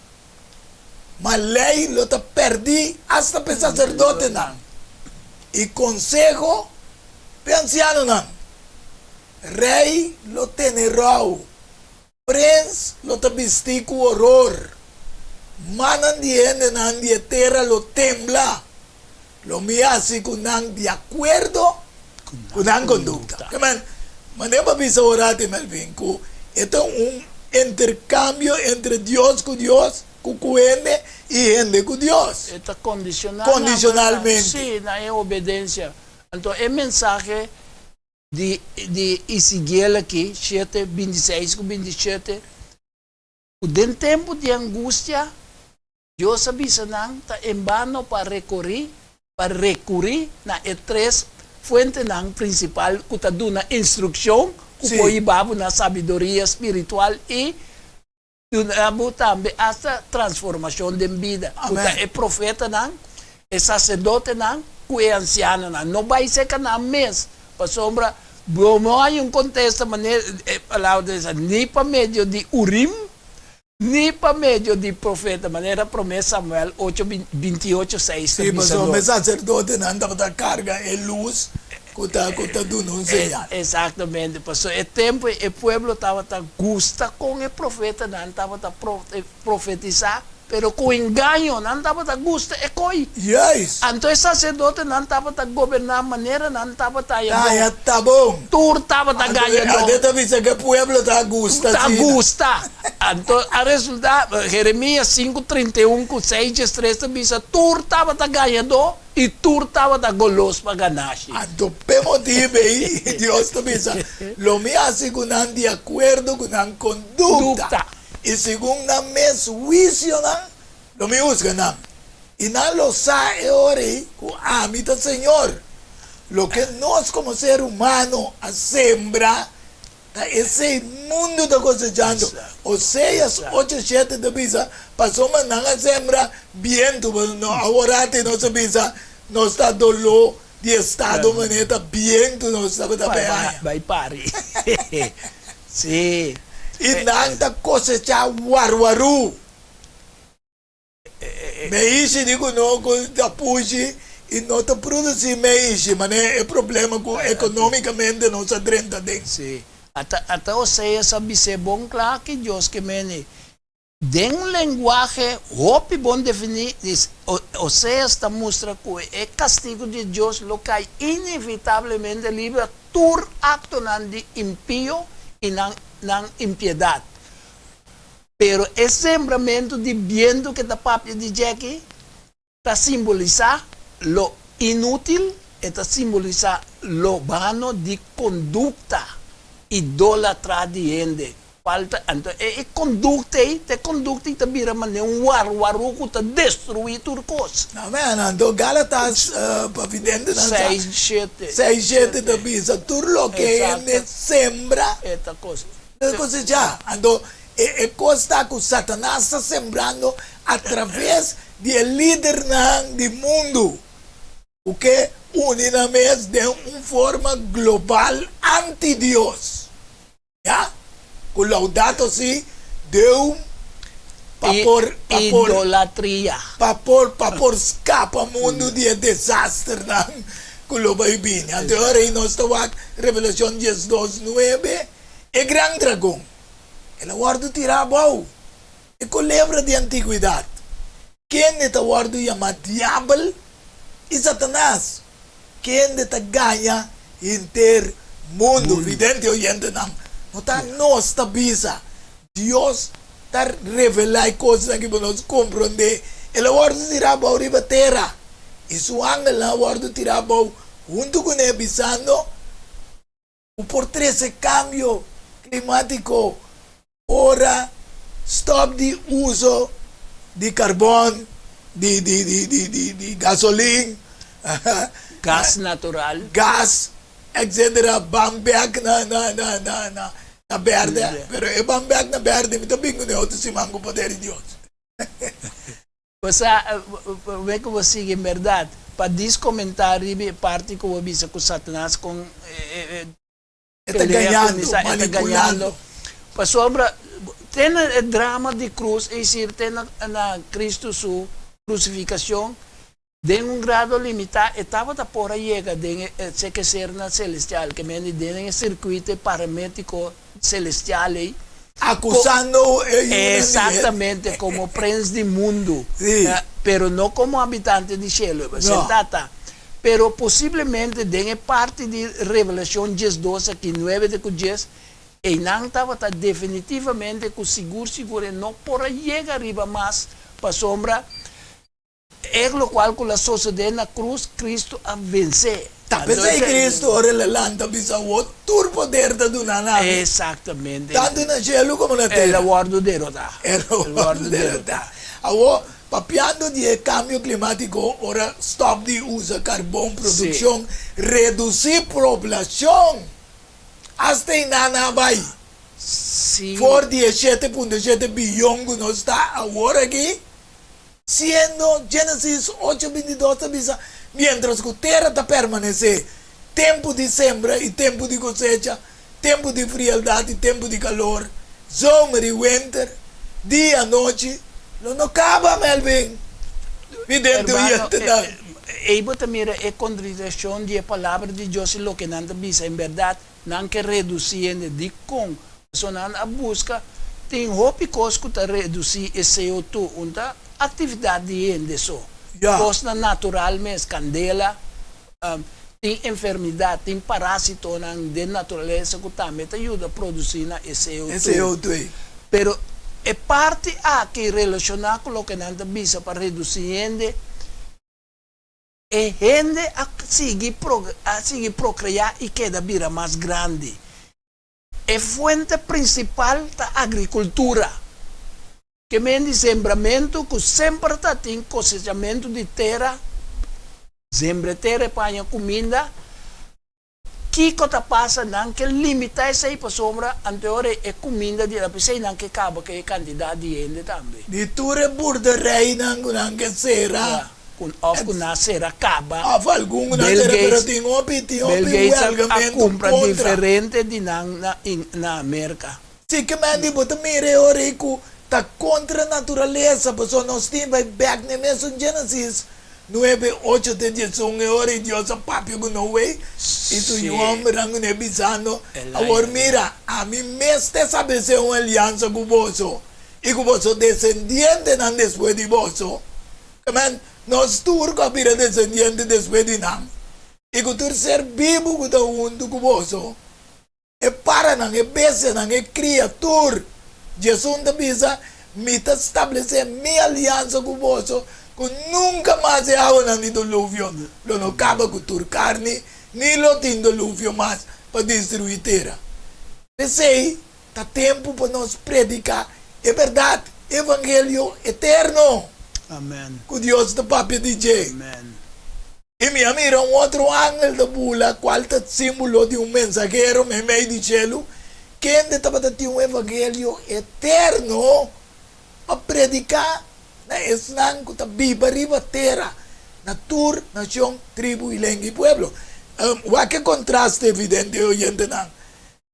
ma lei lo ta pèrdí asta p'e saserdotenan i konseho p'e ansianonan. Rei lo tene rou, prens lo ta bistí ku oror, mannan di hendenan di e tera lo tembla. Lo mi hasi ku nan di akuerdo ku nan kondukta. Ke men, manera pa bisa ora ti Melvin ku e ta un interkambio entre Dios ku Dios, ku ku hende i hende ku Dios. E ta kondishoná Kondishonalmente. Sí, na e obedensia. Anto e mensahe di di Ezekiel aki, shete, 26 ku 27, ku den tempu di angustia, Dios a bisa nan ta en bano pa rekorí, pa rekurí na e tres fuentenan prinsipal ku ta duna instrukshon ku por hiba bo na sabiduria spiritual i duna bo tambe asta transformashon den bida, ku ta e profetanan, e saserdotenan ku e ansianonan. No bai serka nan mes, pasobra. Bo no haña un kontesta manera e palabra ta bisa, ni pa medio di Urim, ni pa medio di profeta, manera Promé Samuel ocho, binti ocho, seis ta Sí, bisa pasobra e nos. saserdotenan tabata karga e lus ku ta duna un señal. Eksaktamente, pasobra e tempu ei e pueblo tabata gusta kon e profetanan tabata profetisá, pero ku engaño, nan tabata gusta e koi. Anto e saserdotenan tabata goberná manera nan tabata haña bon. Haña ta bon. Tur tabata gañadó. Anto e ta bisa ku e pueblo ta gusta Ta asina. gusta. Anto a resultá, Jeremias sinku 31 ku seis 13 ta bisa, tur tabata gañadó i tur tabata golos pa ganashi. Anto p'e motibu ei, Dios ta bisa, Lo mi hasi ku nan di akuerdo ku nan kondukta. Dukta. I segun nan mes huisionan lo mi husga nan, i nan lo sa e ora ei ku ami ta Señor. Loke nos komo ser humano a sembra, ta esei mundu ta kosechando. Oseas ocho shete ta bisa, Pasobra nan a sembra bientu, no aworati nos a bisa nos ta doló di estado manera ta bientu nos tabata bay haña. Bay pari. Sí. I nan ta kosechá warwarú. Meishi di ku no ku ta pushi i no ta produsí meishi, manera e problema ku ekonómikamente nos a drenta den. Sí. Ata ata Oseas a bis'é bon kla ki Dios ke meni. Den un lenguahe hopi bon definí, Oseas ta mustra ku e kastigu di Dios lo kai inevitablemente riba tur aktonan di impio i nan nan impiedat. Pero e sembramentu di bientu ke ta papia di dje aki ta simbolisá lo inútil, e ta simbolisá lo bano di kondukta idólatra di hende. Kual ta, anto e e kondukta ei, ta e kondukta ei ta bira manera un warwarú ku ta destruí tur kos. Amèn. Anto Gálatas pa videntenan sa. Seis shete. Seis shete ta bisa, Tur loke hende sembra. E ta kos. E ta kosechá. Anto e e kos ta ku Satanas ta sembrando atraves di e lidernan di mundu ku ke uni nan mes den un forma global anti-Dios. Ya, ku Laudato Si Deum pa por pa por Idolatria. pa por pa por skapa mundu di e desasternan ku lo bai bini. Anto e ora ei nos ta wak Revelashon 12, 9, E gran dragon, el a wòrdu tirá abou, e kolebra di antiguidat, kende ta wòrdu yamá Diabel i Satanas, kende ta gaña henter mundu. Vidente oyentenan, no ta nos ta bisa, Dios ta revelá e kosnan aki pa nos komprondé. El a wòrdu tirá abou riba tera, i su angelnan a wòrdu tirá abou huntu kuné, bisando, Bo por trese kambio klimátiko ora stòp di uso di karbon, di di di di di di gasolin, Gas natural. gas, etcetera, ban bèk na na na na na na bèrdè. Pero e ban bèk na bèrdè mi ta bin ku e otro siman ku poder di Dios. Bo sa, promé ku bo sigui, en bèrdat, pa dis komentá riba e parti ku bo bisa ku Satanas kon e E ta pelea gañando, kuminsá, e ta manipulando. gañando. Pasobra te na e drama di krus, es desir, te na na Kristu su krusifikashon, den un grado limitá e tabata por a yega den e sekesernan selestial, ke mende den e sirkuito e paramétiko celestial ei. Acusando e yunan di hende. Exactamente, como prens di mundu. Sí. Pero no como habitante di shelu. No. Sentá ta. Pero posiblemente den e parti di Revelacion 12 aki, nuebe te cu dies, einan tabata definitivamente cu sigur sigur e no por a yega riba mas, pasobra E locual cu la sosode na cruz, Cristo a vence. Ta pesey Cristo ora el a lanta bisa awor tur poder ta duna na mi. Exactamente. Tanto na cielo como na tera. El a wordo derota. El a wordo derota. Awor, papiando di e cambio climatico, ora stop di usa carbon, produccion, reduci poblacion. Hasta einan a bay. Si. For di e 7.7 biyon cu nos ta awor aki. Siendo, Génesis ocho 22 ta bisa, Miéntras ku tera ta permanesé. Tempu di sembra i tempu di kosecha, tempu di frieldat i tempu di kalor, zomer i wenter, dia anochi, lo no kaba, Melvin. Vidente Hermano, oyentenan. ei bo ta mira e kontradikshon di e Palabra di Dios i loke nan ta bisa. En bèrdat, nan ke redusí hende. Dikon? Pasobra nan a buska, tin hopi kos ku ta redusí e CO2, un ta aktividat di hende so, kosnan natural mes, kandela, Tin enfermidat, tin parásitonan den naturalesa ku tambe ta yuda produsí na e CO2. E CO2. Pero e parti aki relashoná ku loke nan ta bisa pa redusí hende, e hende a sigui a sigui prokreá i keda bira mas grandi. E fuente prinsipal ta agrikultura. Ke men di sembramentu ku semper ta tin kosechamentu di tera, sembre tera e paña kuminda. Kiko ta pasa? Nan ke limitá esei pasobra anteor e kuminda di p'esei nan ke kaba ku e kantidat di hende tambe. Di tur e burdereinan ku nan ke sera. Ku òf ku nan a sera kaba. Òf algun ku nan a sera pero tin hopi tin hopi Bill Gates a wèlgamentu kumpra kontra. diferente di nan na Merka. Si ke men di bo ta mira e ora ei ku ta kontra naturalesa, pasobra nos tin bai bèk na e mesun Genesis nuebe, ocho te diesun, e ora ei Dios a papia ku Noe i su yu hòmbernan kuné bisando, Awor mira, ami mes ta establesé un aliansa ku boso i ku boso desendientenan despues di boso. Ke men, nos tur ku a bira desendiente despues di nan i ku tur ser bibu ku ta huntu ku boso. E paranan, e bestianan, e kria, tur. Jesus ta bisa, Mi ta stablesé mi aliansa ku boso, ku nunka mas e awanan di doluvio lo no kaba ku tur karni, ni lo tin doluvio mas pa destruí tera. P'esei, ta tempu pa nos prediká e bèrdat, e evangelio eterno ku Dios ta papia di dje. I mi a mira un otro angel ta bula, kual ta símbolo di un mensahero meimei di shelu, kende tabata tin un evangelio eterno pa prediká na esnan ku ta biba riba tera, na tur nashon, tribu i lenga i pueblo. Wak e kontraste evidente, oyentenan.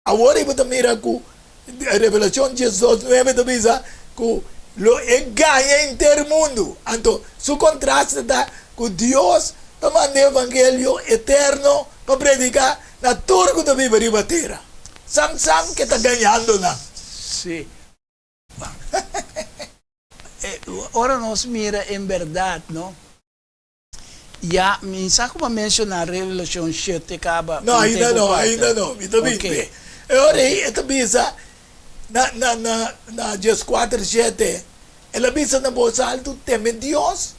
Awor ei bo ta mira ku Revelashon diesdos nuebe ta bisa ku lo e gaña henter mundu. Anto su kontraste ta ku Dios ta manda e evangelio eterno pa prediká na tur ku ta biba riba tera. Sam sam ke ta gañando nan. Sí. Ora nos mira en bèrdat, no? Ya, mi sa ku bo a menshoná Revelashon shete kaba No, un ainda tempu no, falta. ainda no. Mi ta Ok. binte. E ora ei e ta bisa na, na, na, na dieskuater shete, el a bisa na bos altu, Teme Dios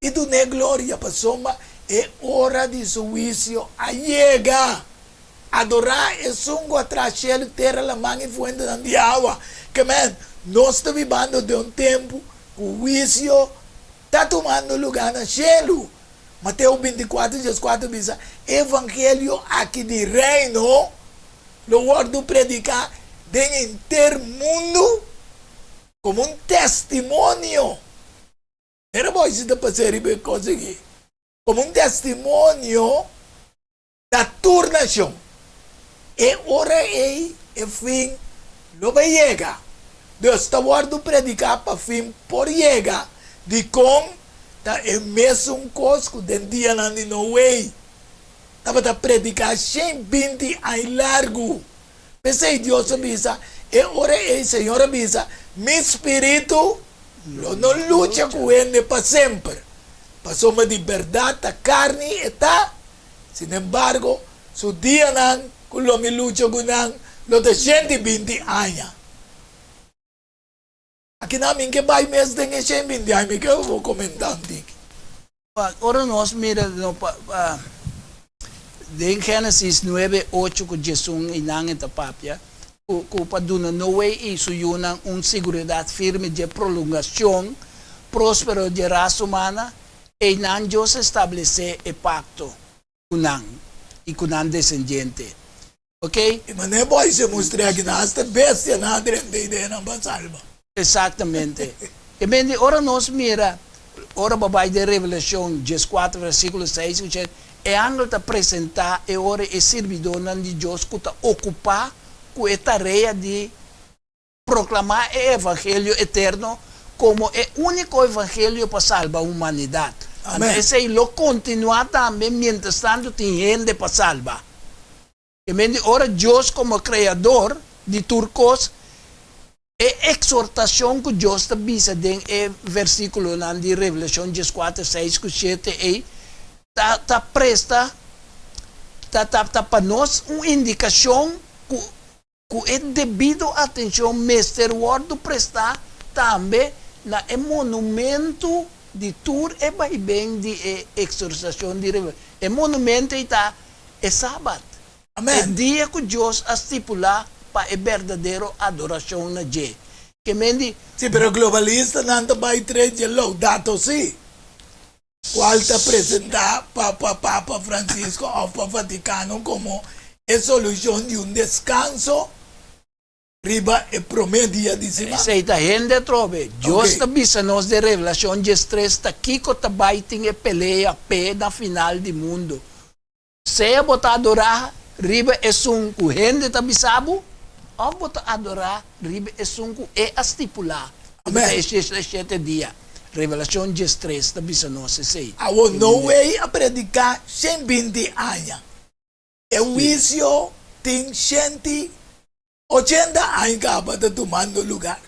i dun'é gloria, pasobra e ora di su huisio a yega. Adorá esun ku a traha shelu, tera, laman i fuentenan di awa. Ke men, nos ta bibando den un tempu ku huisio Ta tumando lugá na shelu. Mateo bintikuater dieskuater bisa, E evangelio aki di Reino lo wòrdu prediká den henter mundu komo un testimonio. Mira bo si ta pas'é riba e kos aki. Komo un testimonio na tur nashon. E ora ei e fin lo bai yega. Dus ta wòrdu prediká pa fin por yega. Dikon? Ta e mesun kos ku den dianan di Noe. Tabata prediká 120 aña largu. P'esei Dios a bisa, E ora ei Señor a bisa, Mi spiritu lo no lucha ku hende pa semper, pasobra di bèrdat ta karni e ta. Sinembargo, su dianan ku lo mi lucha ku nan lo ta 120 aña. Akinan mi ke bai mes den e 120 aña, mi ke bo komentá un tiki. Ora nos mira no pa den Génesis nuebe, ocho ku diesun einan e ta papia ku ku pa duna Noe i su yunan un siguridat firme dje prolongashon próspero dje ras humana, Einan Dios a establesé e pakto ku nan i ku nan desendiente. Ok? I manera bo a hise mustr'é aki nan, asta bestianan a drenta i den nan pa salba. Exactamente. E men di ora nos mira, ora bo bai den Revelashon dieskuater versíkulo seis ku shete, E angel ta presentá e ora e sirbidónan di Dios ku ta okupá ku e tarea di proklamá e evangelio eterno komo e úniko evangelio pa salba humanidat. Anto esei lo kontinuá tambe mientrastantu tin hende pa salba. E men di ora Dios komo Kreador di tur kos, e eksortashon ku Dios ta bisa den e versíkulonan di Revelashon dieskuater, seis ku shete ei ta ta presta ta ta ta pa nos un indikashon ku ku e debido atenshon mester wòrdu prestá tambe na e monumentu di tur e baiben di e eksorsashon di Revelashon. E monumentu ei ta e Sabat, e dia ku Dios a stipulá pa e berdadero adorashon na dje. Ke men di. Sí, pero globalistanan ta bai tres dje Laudato Si, kual ta presentá pa pa Papa Francisco òf pa Vatikano komo e solushon di un deskanso riba e promé dia di siman. Esei ta hende atrobe. Dios ta bisa nos den Revelashon diestres ta kiko ta bai tin e pelea p'e na final di mundu. Sea bo ta adorá riba esun ku hende ta bisa bo, òf bo ta adorá riba esun ku e a stipulá, ku ta e shete dia. Revelashon diestres ta bisa nos esei. Awor Noe a prediká shen binti aña. E huisio tin 180 aña kaba ta tumando lugar.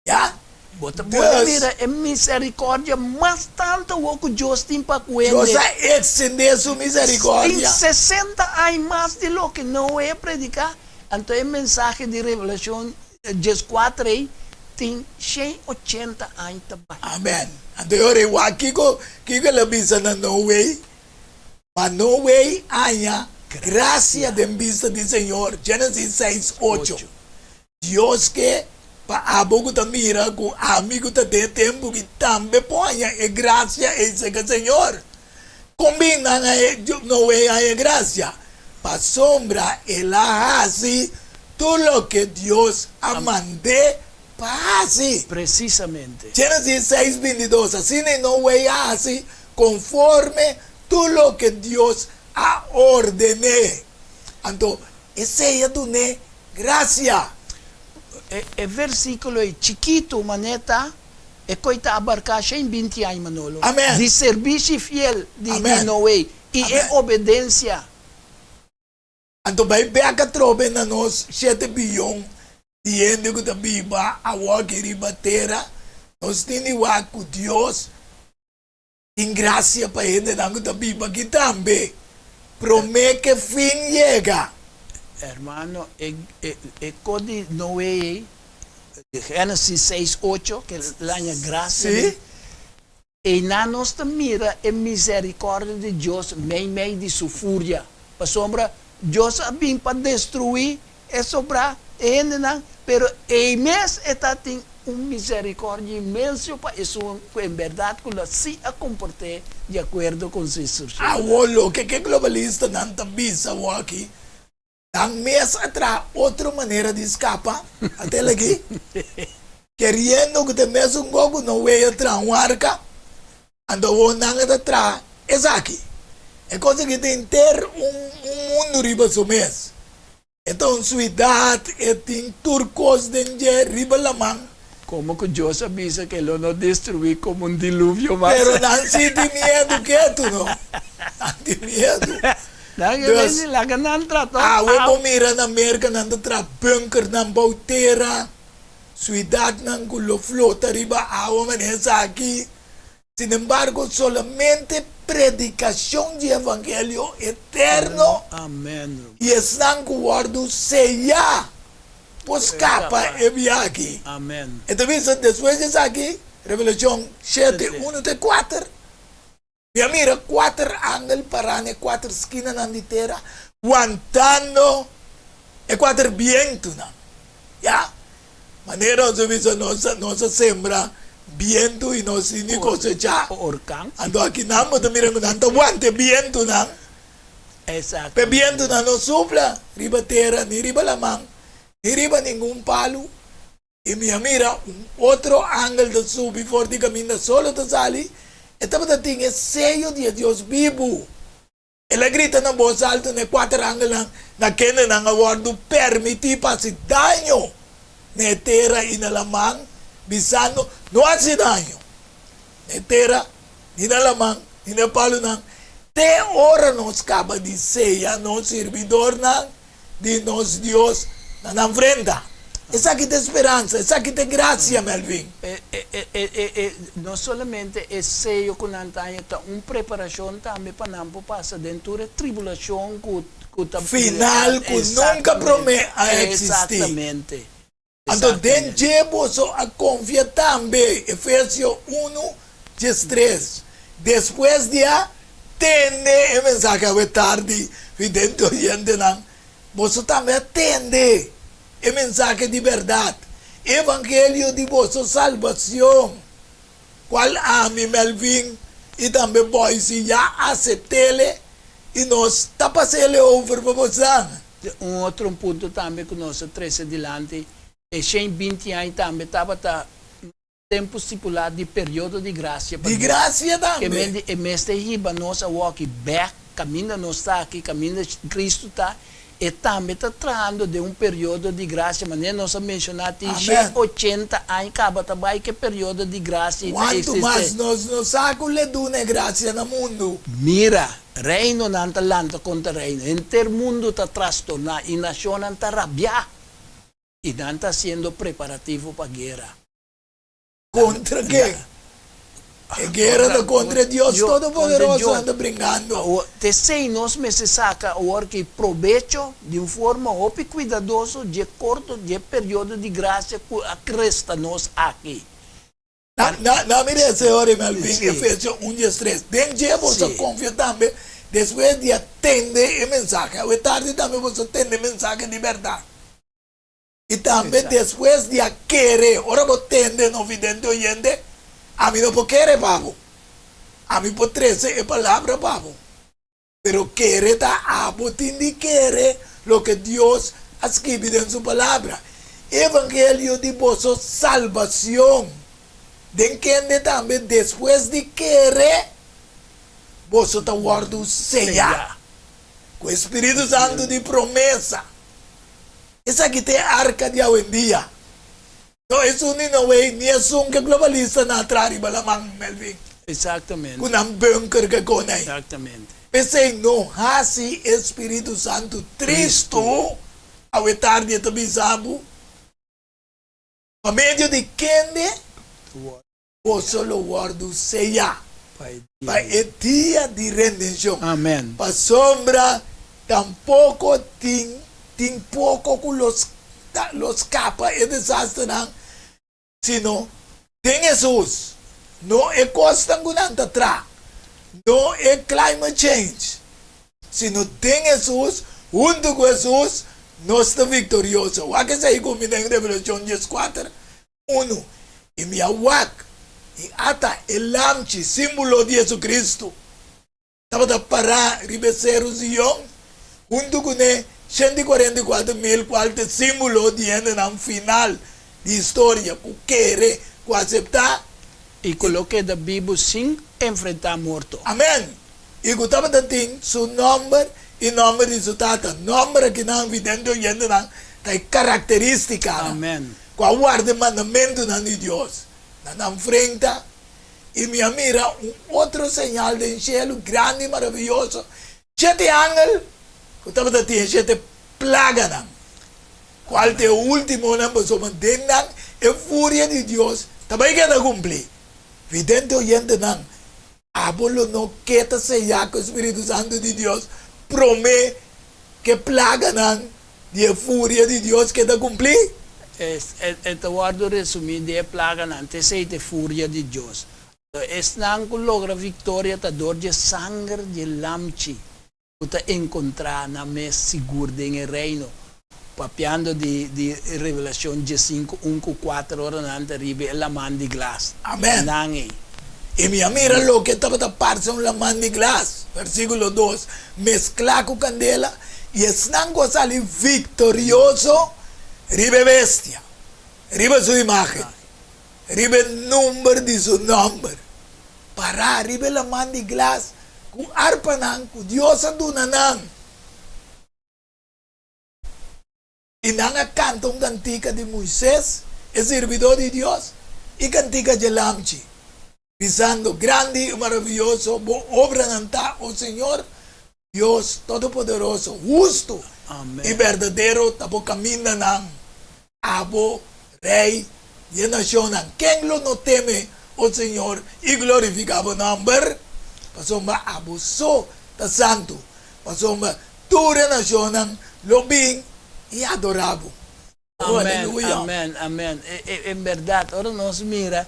Ya? Bo ta por mira e miserikòrdia mas tantu awor ku Dios tin pa ku hende. Dios a ekstendé su miserikòrdia. Tin 60 aña mas di loke Noe a prediká, anto e mensahe di Revelashon 14 ei tin 180 aña ta bai. Amèn. Anto e ora ei wak kiko kiko el a bisa na Noe? Ma Noe haña grasia den bista di Señor, Genesis 6, 8. Dios ke pa abo ku ta mira ku ami ku ta den e tempu ki tambe por haña e grasia ei serka Señor. Kon bin nan a Noe haña e grasia? Pasobra el a hasi tur loke Dios a mand'é pa hasi. Presisamente. Genesis 6, 22, Asina i Noe a hasi konforme tur loke Dios a orden'é. Anto esei a dun'é grasia. E versíkulo ei chikitu manera ta, e koi ta abarká 120 aña, Manolo. Amèn. Di serbishi fiel di Noe i e obedensia. Anto bai bek atrobe na nos 7 biyon di hende ku ta biba awor aki riba tera, nos tin di wak ku Dios tin grasia pa hendenan ku ta biba aki tambe, promé ku fin yega. Hermano, e kos di Noe ei, Génesis 6, 8, ku el haña grasia den, einan nos ta mira e miserikòrdia di Dios meimei di su furia. Pasobra Dios a bin pa destruí e sobrá e hendenan, pero ei mes e ta tin un miserikòrdia inmenso pa esun ku en bèrdat ku lo sí a komport'é di akuerdo ku su instrukshonnan. Awor loke ku e globalistanan ta bisa awor aki, nan mes a traha otro manera di skapa, atel aki, keriendo ku ta e mesun kos ku Noe a traha un arka, anto awor nan a ta traha esaki. E kos aki ta henter un mundu riba su mes. E ta un suidat, e tin tur kos den dje riba laman. Komo ku Dios a bisa ku e lo no destruí komo un diluvio mas. Pero nan sí tin miedu ketu, no? Nan tin miedu. Nan ke Dus, di laga nan trata. Awe bo mira na Merka nan ta traha bunkernan bou tera, suidatnan ku lo flota riba awa manera esaki. Sin embargo, solamente predikashon di evangelio eterno Amen. i esnan ku wòrdu seyá por skapa e biaha. Amen. E ta bisa despues di esaki, Revelashon 7, 1 te 4, mi a mira kuater angel pará na e kuater skinanan di tera, wantando e kuater bientunan. Ya, manera nos a bisa, nos a sembra bientu i nos tin di kosechá. Orkan. Anto aki nan bo ta mira ku nan ta wanta e bientunan. Exacto. E bientunan no supla riba tera, ni riba laman, ni riba ningun palu. I mi a mira un otro angel ta subi for di kaminda solo ta sali, e tabata tin e seyo di e Dios bibu. El a grita na bos altu na e kuater angelnan na kende nan a wòrdu pèrmití pa hasi daño na e tera i na laman, bisando, No hasi daño na e tera, ni na laman, ni na e palunan, te ora nos kaba di seya nos sirbidornan di nos Dios na nan frenta. Esaki ta e speransa, esaki ta e grasia, Melvin. E no solamente e seyo ku nan ta haña ta un preparashon tambe pa nan por pasa den tur e tribulashon ku ku ta Final ku nunka promé a eksistí. Exactamente. Anto den dje boso a konfia tambe, Efesio unu, diestres. Despues di a tende e mensahe awe tardi, vidente oyentenan, boso tambe a tende e mensahe di bèrdat, e evangelio di boso salbacion, cual ami, Melvin, y tambe Boyce ya aceptele y nos ta pasele over pa bosan. Un otro un punto tambe ku nos a trese dilanti, e shen binti aña tambe tabata un tempu stipulá di periodo di grasia pa Di Dios. grasia Ke tambe. men di e mester hiba nos awoki bèk kaminda nos ta aki, kaminda Kristu ta, e tambe ta trahando den un periodo di grasia, manera nos a menshoná tin shen Amen. ochenta aña kaba ta bai ku e periodo di grasia i ta Kuantu mas eksisté. nos no sa ku le duna e grasia na mundu. Mira, Reinonan ta lanta kontra reino, henter mundu ta trastorná i nashonnan ta rabiá, i nan ta hasiendo preparativo pa guera. Kontra ken? E guera ta kontra e Dios Todopoderoso nan ta bringando. Awor, t'esei nos mester saka awor ki probecho di un forma hopi kuidadoso dje korto dje periodo di grasia ku a kresta nos aki. Na, na, na mi deseo riba el fin, Efesio un diestres. Den dje boso a konfia tambe despues di a tende e mensahe. Awe tardi tambe boso a tende e mensahe di bèrdat. I tambe despues di a kere. Ora bo tende, no vidente oyente, ami no por kere pa bo. Ami por trese e palabra pa bo. Pero kere ta abo tin di kere loke Dios a skibi den su Palabra, e evangelio di boso salbacion, den kende tambe despues di kere boso ta wordu seya ku e Spiritu Santu di promesa. Esaki ta e arka di awendia. No esun di Noe ni esun ke globalistanan a traha riba laman, Melvin. Exactamente. Ku nan bunker ke konai. Exactamente. P'esei no hasi e Spiritu Santu tristu, awe tardi e ta bisa bo, pa medio di kende boso lo wòrdu seyá pa e dia di rendenshon. Amen. Pasobra tampoko tin tin poko ku lo lo skapa e desasternan, sino den Hesus, no e kosnan ku nan ta tra, no e climate change, sino den Hesus, huntu ku Hesus, nos ta viktorioso. Wak esei ku mi den Revelashon dieskuater, Unu, i mi a wak, i ata e lamchi, símbolo di Jesucristo, tabata pará riba e seru Zion, huntu kuné 144.000, kual ta e símbolo di hendenan final di historia ku kere, ku aseptá. I ku lo keda bibu sin enfrentá morto. Amèn! I ku tabata tin su nòmber i nòmber di su tata. Nòmber akinan, vidente oyentenan, ta e karakterístikanan. Amèn! Ku a warda e mandamentunan di Dios na nan frenta, i mi a mira un otro señal den shelu, grandi i maravioso, shete angel ku tabata tin e shete plaganan, kual ta e últimonan, pasobra den nan e furia di Dios ta bai keda kumplí. Vidente oyentenan, abo lo no ke ta seyá ku e spiritu santu di Dios promé ku e plaganan di e furia di Dios keda kumplí? E ta wòrdu resumí den e plaganan, ta esei ta e furia di Dios. Esnan ku logra viktoria ta dor dje sanger dje Lamchi ku ta enkontrá nan mes sigur den e Reino. Papiando di di Revelashon diesinku un ku kuater ora nan ta riba e laman di glas. Amèn. Nan ei. I mi a mira loke tabata parse un laman di glas, versíkulo dos, mesklá ku kandela, i esnan ku a sali viktorioso riba e bestia, riba su imágen, riba e number di su nòmber, pará riba e laman di glas. ku arpanan ku Dios a duna nan. I nan a kanta un kantika di Moises, e sirbidó di Dios, i kantika dje Lamchi, bisando, Grandi i maravioso bo obranan ta, o Señor, Dios Todopoderoso, hustu i berdadero ta bo kamindanan, abo, Rei di e nashonnan. Ken lo no teme, o Señor, i glorifiká bo nòmber? Pasobra abo so ta santu, pasobra Tur e nashonnan lo bin i adorá bo. Oh, Amen, aleluya! amen, amen. E, e, en berdad, ora nos mira,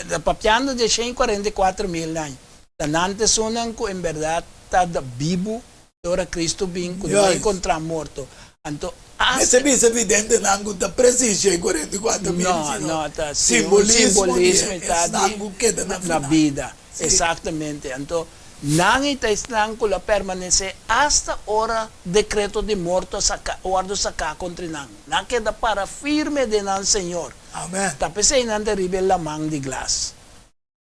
ta papiando di e shen i kuarenta i kuater mil aña, ta nan ta esunnan ku en berdad ta da bibu te ora Cristo bin, ku no a Juist. enkontrá morto. Anto, hasta. Mester bisa videntenan ku ta presis shen i kuarenta i kuater mil, No, sino no, ta si un simbolismo di simbolismo e ta di esnan ku keda na na final. bida. Sí. Exactamente. Anto, Nan i ta esnan ku lo permanesé asta ora dekreto di morto a saka wòrdu saká kontra nan. Nan keda para firme den nan Señor. Amen. Ta p'esei nan ta riba e laman di glas.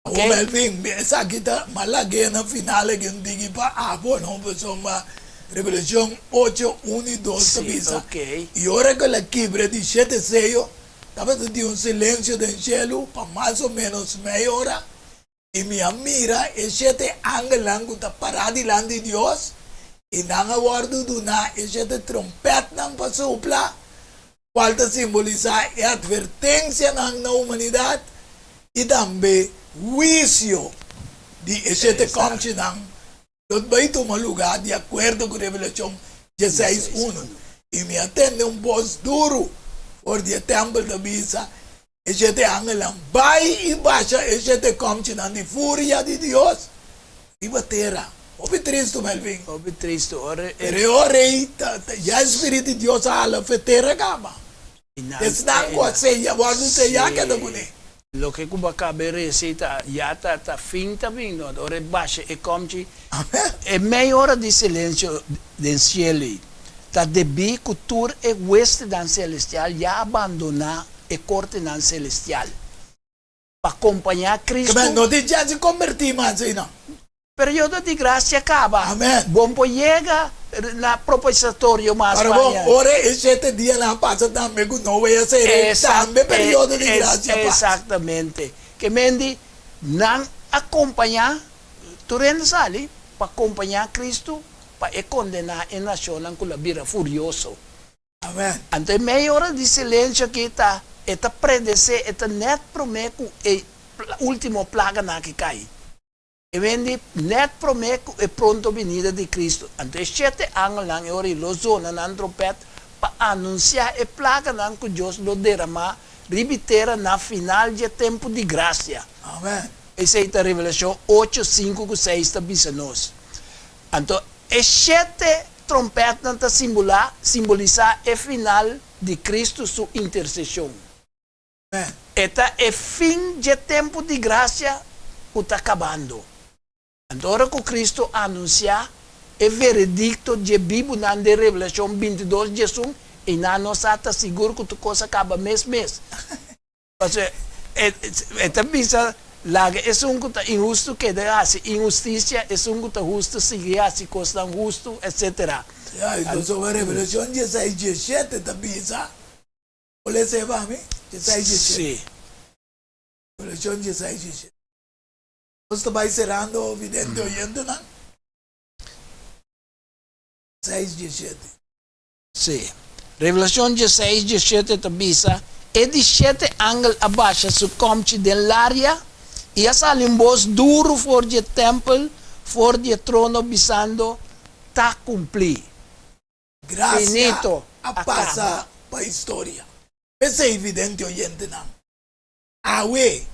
Awor Oke? Melvin, esaki ta malag'é na final aki un diki pa abo no, pasobra Revelashon ocho, unu i dos ta Sí, bisa, oke. I ora ku el a kibra di shete seyo, tabata tin un silensio den shelu pa mas o ménos mei ora, I mi a mira e shete angelnan ku ta pará dilanti di Dios, i nan a wòrdu duná e shete trompètnan pa supla, kual ta simbolisá e atvertensianan na humanidat i tambe huisio di e shete kòmchinan lo bai tuma lugá di akuerdo ku Revelashon dieseis unu. I mi a tende un bos duru for di e tèmpel ta bisa e shete angelnan, Bai i basha e shete kòmchinan di furia di Dios riba tera. Hopi tristu, Melvin. Hopi tristu. Ora e. Pero e ora ei ta ya e Spiritu di Dios a hala fe tera kaba. Esnan ku a seya wòrdu seyá keda kuné. Loke ku bo a kaba e resi ta ya ta ta fin ta bin no. Ora e basha e kòmchi e mei ora di silensio den sielu ei ta debí ku tur e huestenan selestial ya a bandoná e kortenan selestial pa kompañá Kristu. Kmen no tin chèns di kombertí mas einan. Periodo di gracia caba. Amen. Bon por yega na propiciatorio mas Para bon, paña. ora e shete dianan a pasa tambe cu Noe a sere, tambe periodo di gracia pasa. Exactamente. Ke men di nan a compaña, tur hende sali pa compaña Cristo pa e condena e nacionnan cu lo a bira furioso. Amen. Anto e mei ora di silencio aki ta, e ta predece, e ta net prome cu e ultimo plaganan aki cay. E wende nèt promé ku e pronto binida di Kristu. Anto e shete angelnan e ora i lo zona nan trompèt pa anunsiá e plaganan ku Dios lo deramá riba e tera na final dje tempu di grasia. Amen. Esei ta Revelashon ocho, sinku ku seis ta bisa nos. Anto e shete trompètnan ta simbulá, simbolisá e final di Kristu su interseshon. E ta e fin dje tempu di grasia ku ta kabando. Anto ora ku Kristu anunsiá e veredikto dje bibunan den Revelashon bintidos diesun, i nan no sa ta sigur ku tur kos a kaba mes mes. Pasobra e ta bisa, Laga esun ku ta inhustu keda hasi inhustisia, esun ku ta hustu sigui hasi kosnan hustu, etsetera. Ya, i pasobra Revelashon dieseis diesshete ta bisa, Bo lesa e pa mi? Dieseis diesshete. Sí. Revelashon dieseis diesshete. Nos ta bai serando, vidente oyentenan. Dieseis diesshete. Sí. Revelashon dieseis diesshete ta bisa, E di shete angel a basha su kòmchi den laria, i a sali un bos duru for di e tèmpel, for di e trono, bisando, Ta kumplí. Gracia Finito. a A pasa kaba. pa historia. P'esei, vidente oyentenan, awe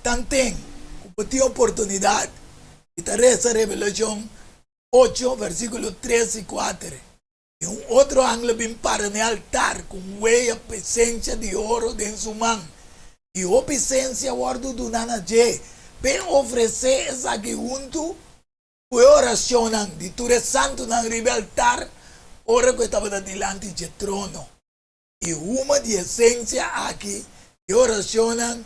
tanten ku bo tin oportunidat di ta resa Revelashon ocho, versíkulo tres i kuater, I un otro angel a bin para na e altar ku un wea pesensia di oro den su man, i hopi sensia a wòrdu duná na dje p'e ofresé esaki huntu Ku e oracionnan di tur e santunan riba e altar ora ku e tabata dilanti dje trono. I huma di e sensia aki di e oracionnan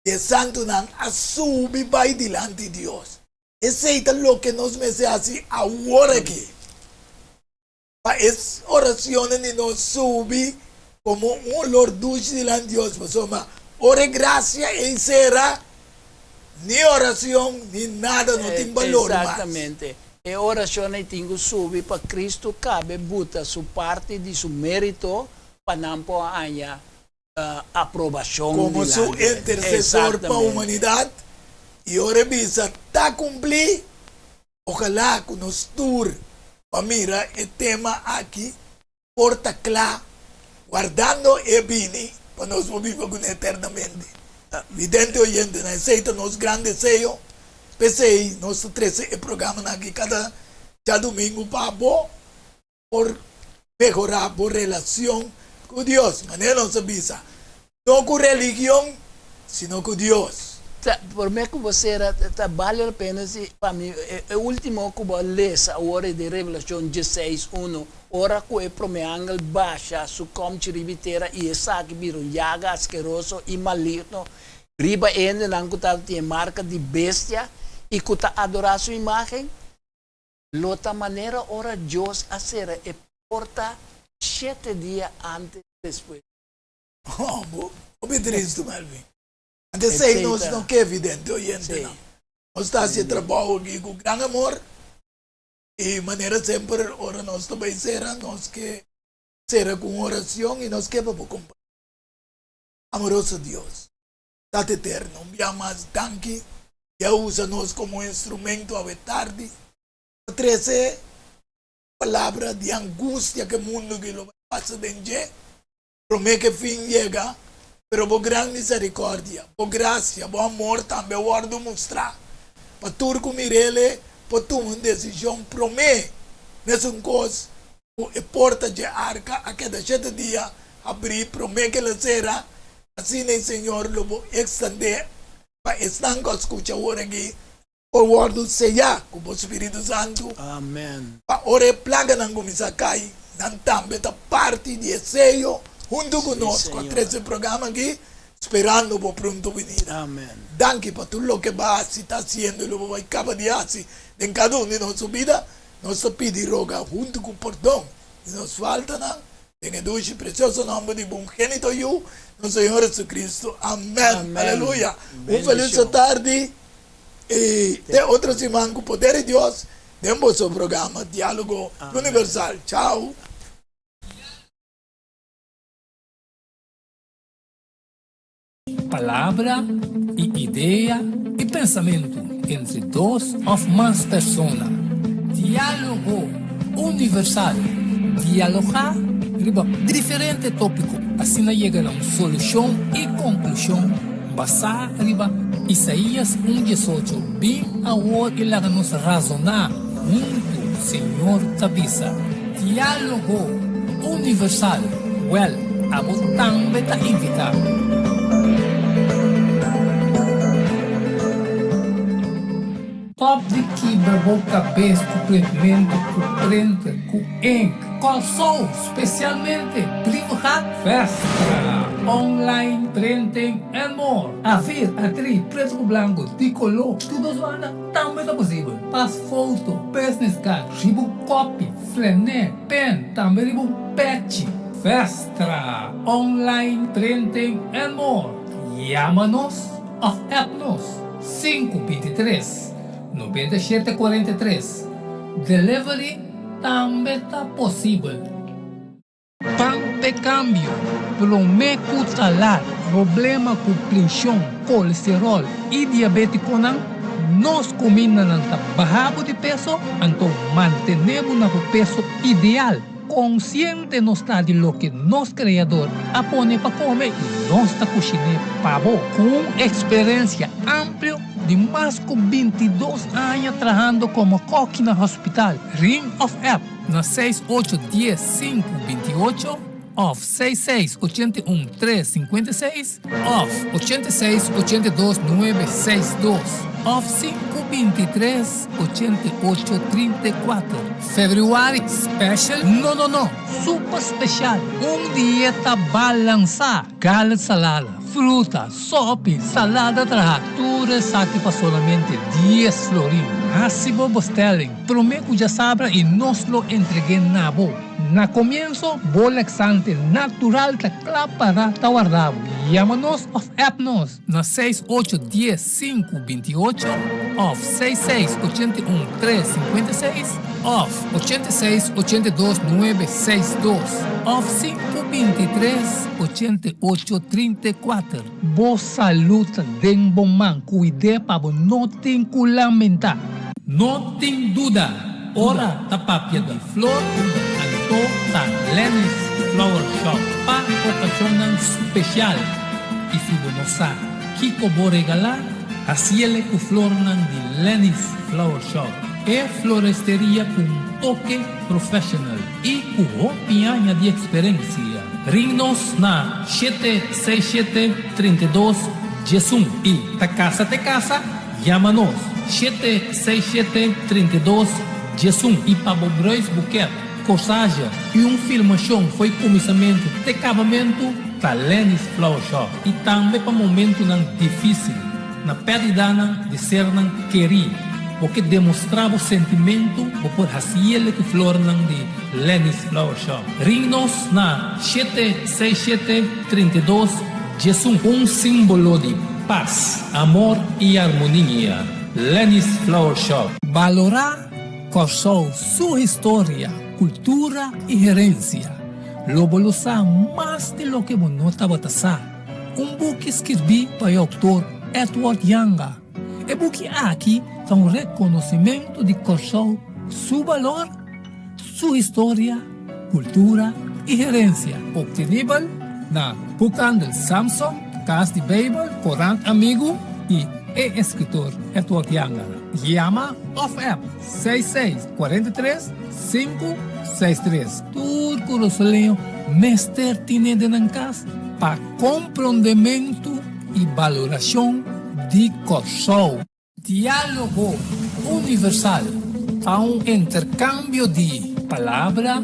di e santunan a subi bai dilanti Dios. Esei ta loke nos mester hasi awor aki. Pa e oracionnan di nos subi como un olor dushi dilanti Dios, pasobra ora e gracia ei cera, ni oracion ni nada no tin balor mas. Exactamente. E oracion ei tin cu subi pa Cristo cabe buta su parti di su merito pa nan por haña aprobacion Como su dilanti. intercesor pa Exactamente. humanidad, y ora e bisa ta cumpli, Ojalá ku nos tur pa mira e tema aki por ta kla, wardando e bini pa nos por biba kuné eternamente. Vidente oyentenan, esei ta nos gran deseo, p'esei nos ta trese e programanan aki kada djadumingu pa bo por mehorá bo relacion cu Dios. Manera nos a bisa, no cu religion, sino cu Dios. Ta promé cu bo cera, ta bale la pena si pa mi e ultimo cu bo a lesa awor e di Revelacion dieseis uno, ora cu e promé angel basha su comchi riba e tera y esaki bira un yaga askeroso y maligno riba e hendenan cu tabatin e marca di bestia y cu ta adora su imagen. Lo ta manera ora Dios a sera e porta shete dia antes despues. Oh, bo hopi tristu, Melvin. Anto esei nos no ke evidente oyentenan. Nos ta hasi e trabou aki ku gran amor i manera semper ora nos ta bai sera nos ke sera ku un oracion i nos ke pa bo komparti. Amoroso Dios, Tata Eterno, un bia mas danki di a usa nos komo instrumento awe tardi pa trese palabra di angustia ku e mundu aki lo bai pasa den dje promé ku e fin yega. Pero bo gran misericordia, bo gracia, bo amor tambe a wòrdu mustrá pa tur ku mir'el por tuma un desishon promé mesun kos ku e porta dje arka a keda shete dia habrí promé ku el a sera, asina e Señor lo bo ekstendé pa esnan ku a skucha awor aki por wòrdu seyá ku bo Spiritu Santu, Amen. pa ora e plaganan kuminsá kai, nan tambe ta parti di e seyo huntu ku Sí, nos ku a Señor. trese e programa aki, sperando bo pronto binida. Amen. Danki pa tur loke bo a hasi, ta hasiendo i lo bo bai kaba di hasi den kada un di nos su bida. Nos ta pidi roga huntu ku pordon di nos faltanan, den e dushi i presioso nòmber di bo ungenito Yu, nos Señor Jesucristo. Amèn. Amèn. Aleluya. Un felis Bendishon. tardi i te otro siman ku poder di Dios den boso programa Diálogo Amèn. Universal. Chao. Palabra i idea i pensamentu entre dos òf mas persona. Diálogo Universal, Dialogá riba diferente tópiko, asina yega na un solushon i konklushon basá riba Isaías un diesocho, Bin awor i laga nos razoná huntu, Señor ta bisa. Diálogo Universal, Wèl, abo tambe ta invitá. Stop di kibra bo kabes ku printmentu, ku printer, ku ink. Kòrsou, spesialmente Brievengat, Vestra, online printing and more. A-vier, A-drie, pretu ku blanku, di koló, tur dos banda tambe ta posibel. Pas foto, business card, riba un kopi, flené, pen, tambe riba un pechi. Vestra, online printing and more. Yama nos of app nos 523 97 43. Delivery tambe ta posibel. Pan p'e kambio, promé ku talar problema ku prenshon, kolesteròl i diabétikonan, nos kumindanan ta baha bo di peso, anto mantené bo na bo peso ideal. Konsiente nos ta di loke nos Kreador a pone pa kome i nos ta kushiné pa bo. Ku un eksperensia amplio di mas ku 22 aña trahando komo kòki na hospital, Ring òf app na seis ocho dies sinku binti ocho òf seis seis 81 tres 56 òf 86 82 nuebe seis dos òf sinku 23 88 34. Februari special? No no no! Super special! Un dieta balansá! Gala salada, fruta, sopi, salada traha, tur esaki pa solamente 10 florin. Hasi bo bestelling promé ku djasabra i nos lo entreg'é na bo. Na komienso, bo laxante natural ta kla pará ta warda bo. Yama nos òf app nos na seis ocho dies sinku binti ocho òf seis seis ochenta i un tres sinkuenta i seis òf ochenta i seis ochenta i dos nuebe seis dos òf sinku binti tres ochenta i ocho trinta i kuater. Bo salud ta den bo man, cuid'é pa bo no tin cu lamentá. No tin duda, ora ta papia di flor, anto ta Lenny's Flower Shop pa ocasionnan special. Y si bo no sa kico bo regalá, haciele cu flornan di Lenny's Flower Shop, e floresteria cu un toke professional y cu hopi aña di experencia. Ring nos na shete seis shete 32 11 y ta casa te casa, yama nos shete seis shete 32 11 y pa bo bruidsboeket, corsage y un filmacion fo'i cuminsamentu te cabamentu ta Lenny's Flower Shop y tambe pa momentunan dificil na perdidanan di sernan keri. Bo ke demostrá bo sentimentu, bo por hasiele ku flornan di Lenny's Flower Shop. Ring nos na shete seis shete 32 11. Un símbolo di pas, amor i armonia. Lenny's Flower Shop. Balorá Kòrsou su historia, kultura i herensia. Lo bo lo sa mas di loke bo no tabata sa. Un buki skirbí pa e outor Edward Janga. E buki aki ta un rekonosimentu di Kòrsou su balor, su historia, kultura i herensia. Optenibel na Boekhandel Samson, Kas di Beibel, Korant Amigu i e eskritor Edward Janga. Yama òf app seis seis 43 sinku seis tres. Tur kurasoleño mester tine den nan kas pa komprondementu i balorashon di Kòrsou. Diálogo Universal ta un interkambio di palabra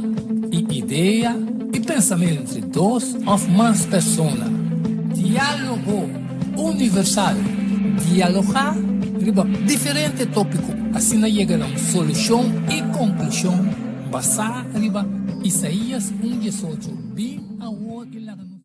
i idea i pensamentu entre dos òf mas persona. Diálogo Universal, dialogá riba diferente tópiko, asina yega na un solushon i konklushon basá riba Isaías un diesocho, Bin awor i laga nos.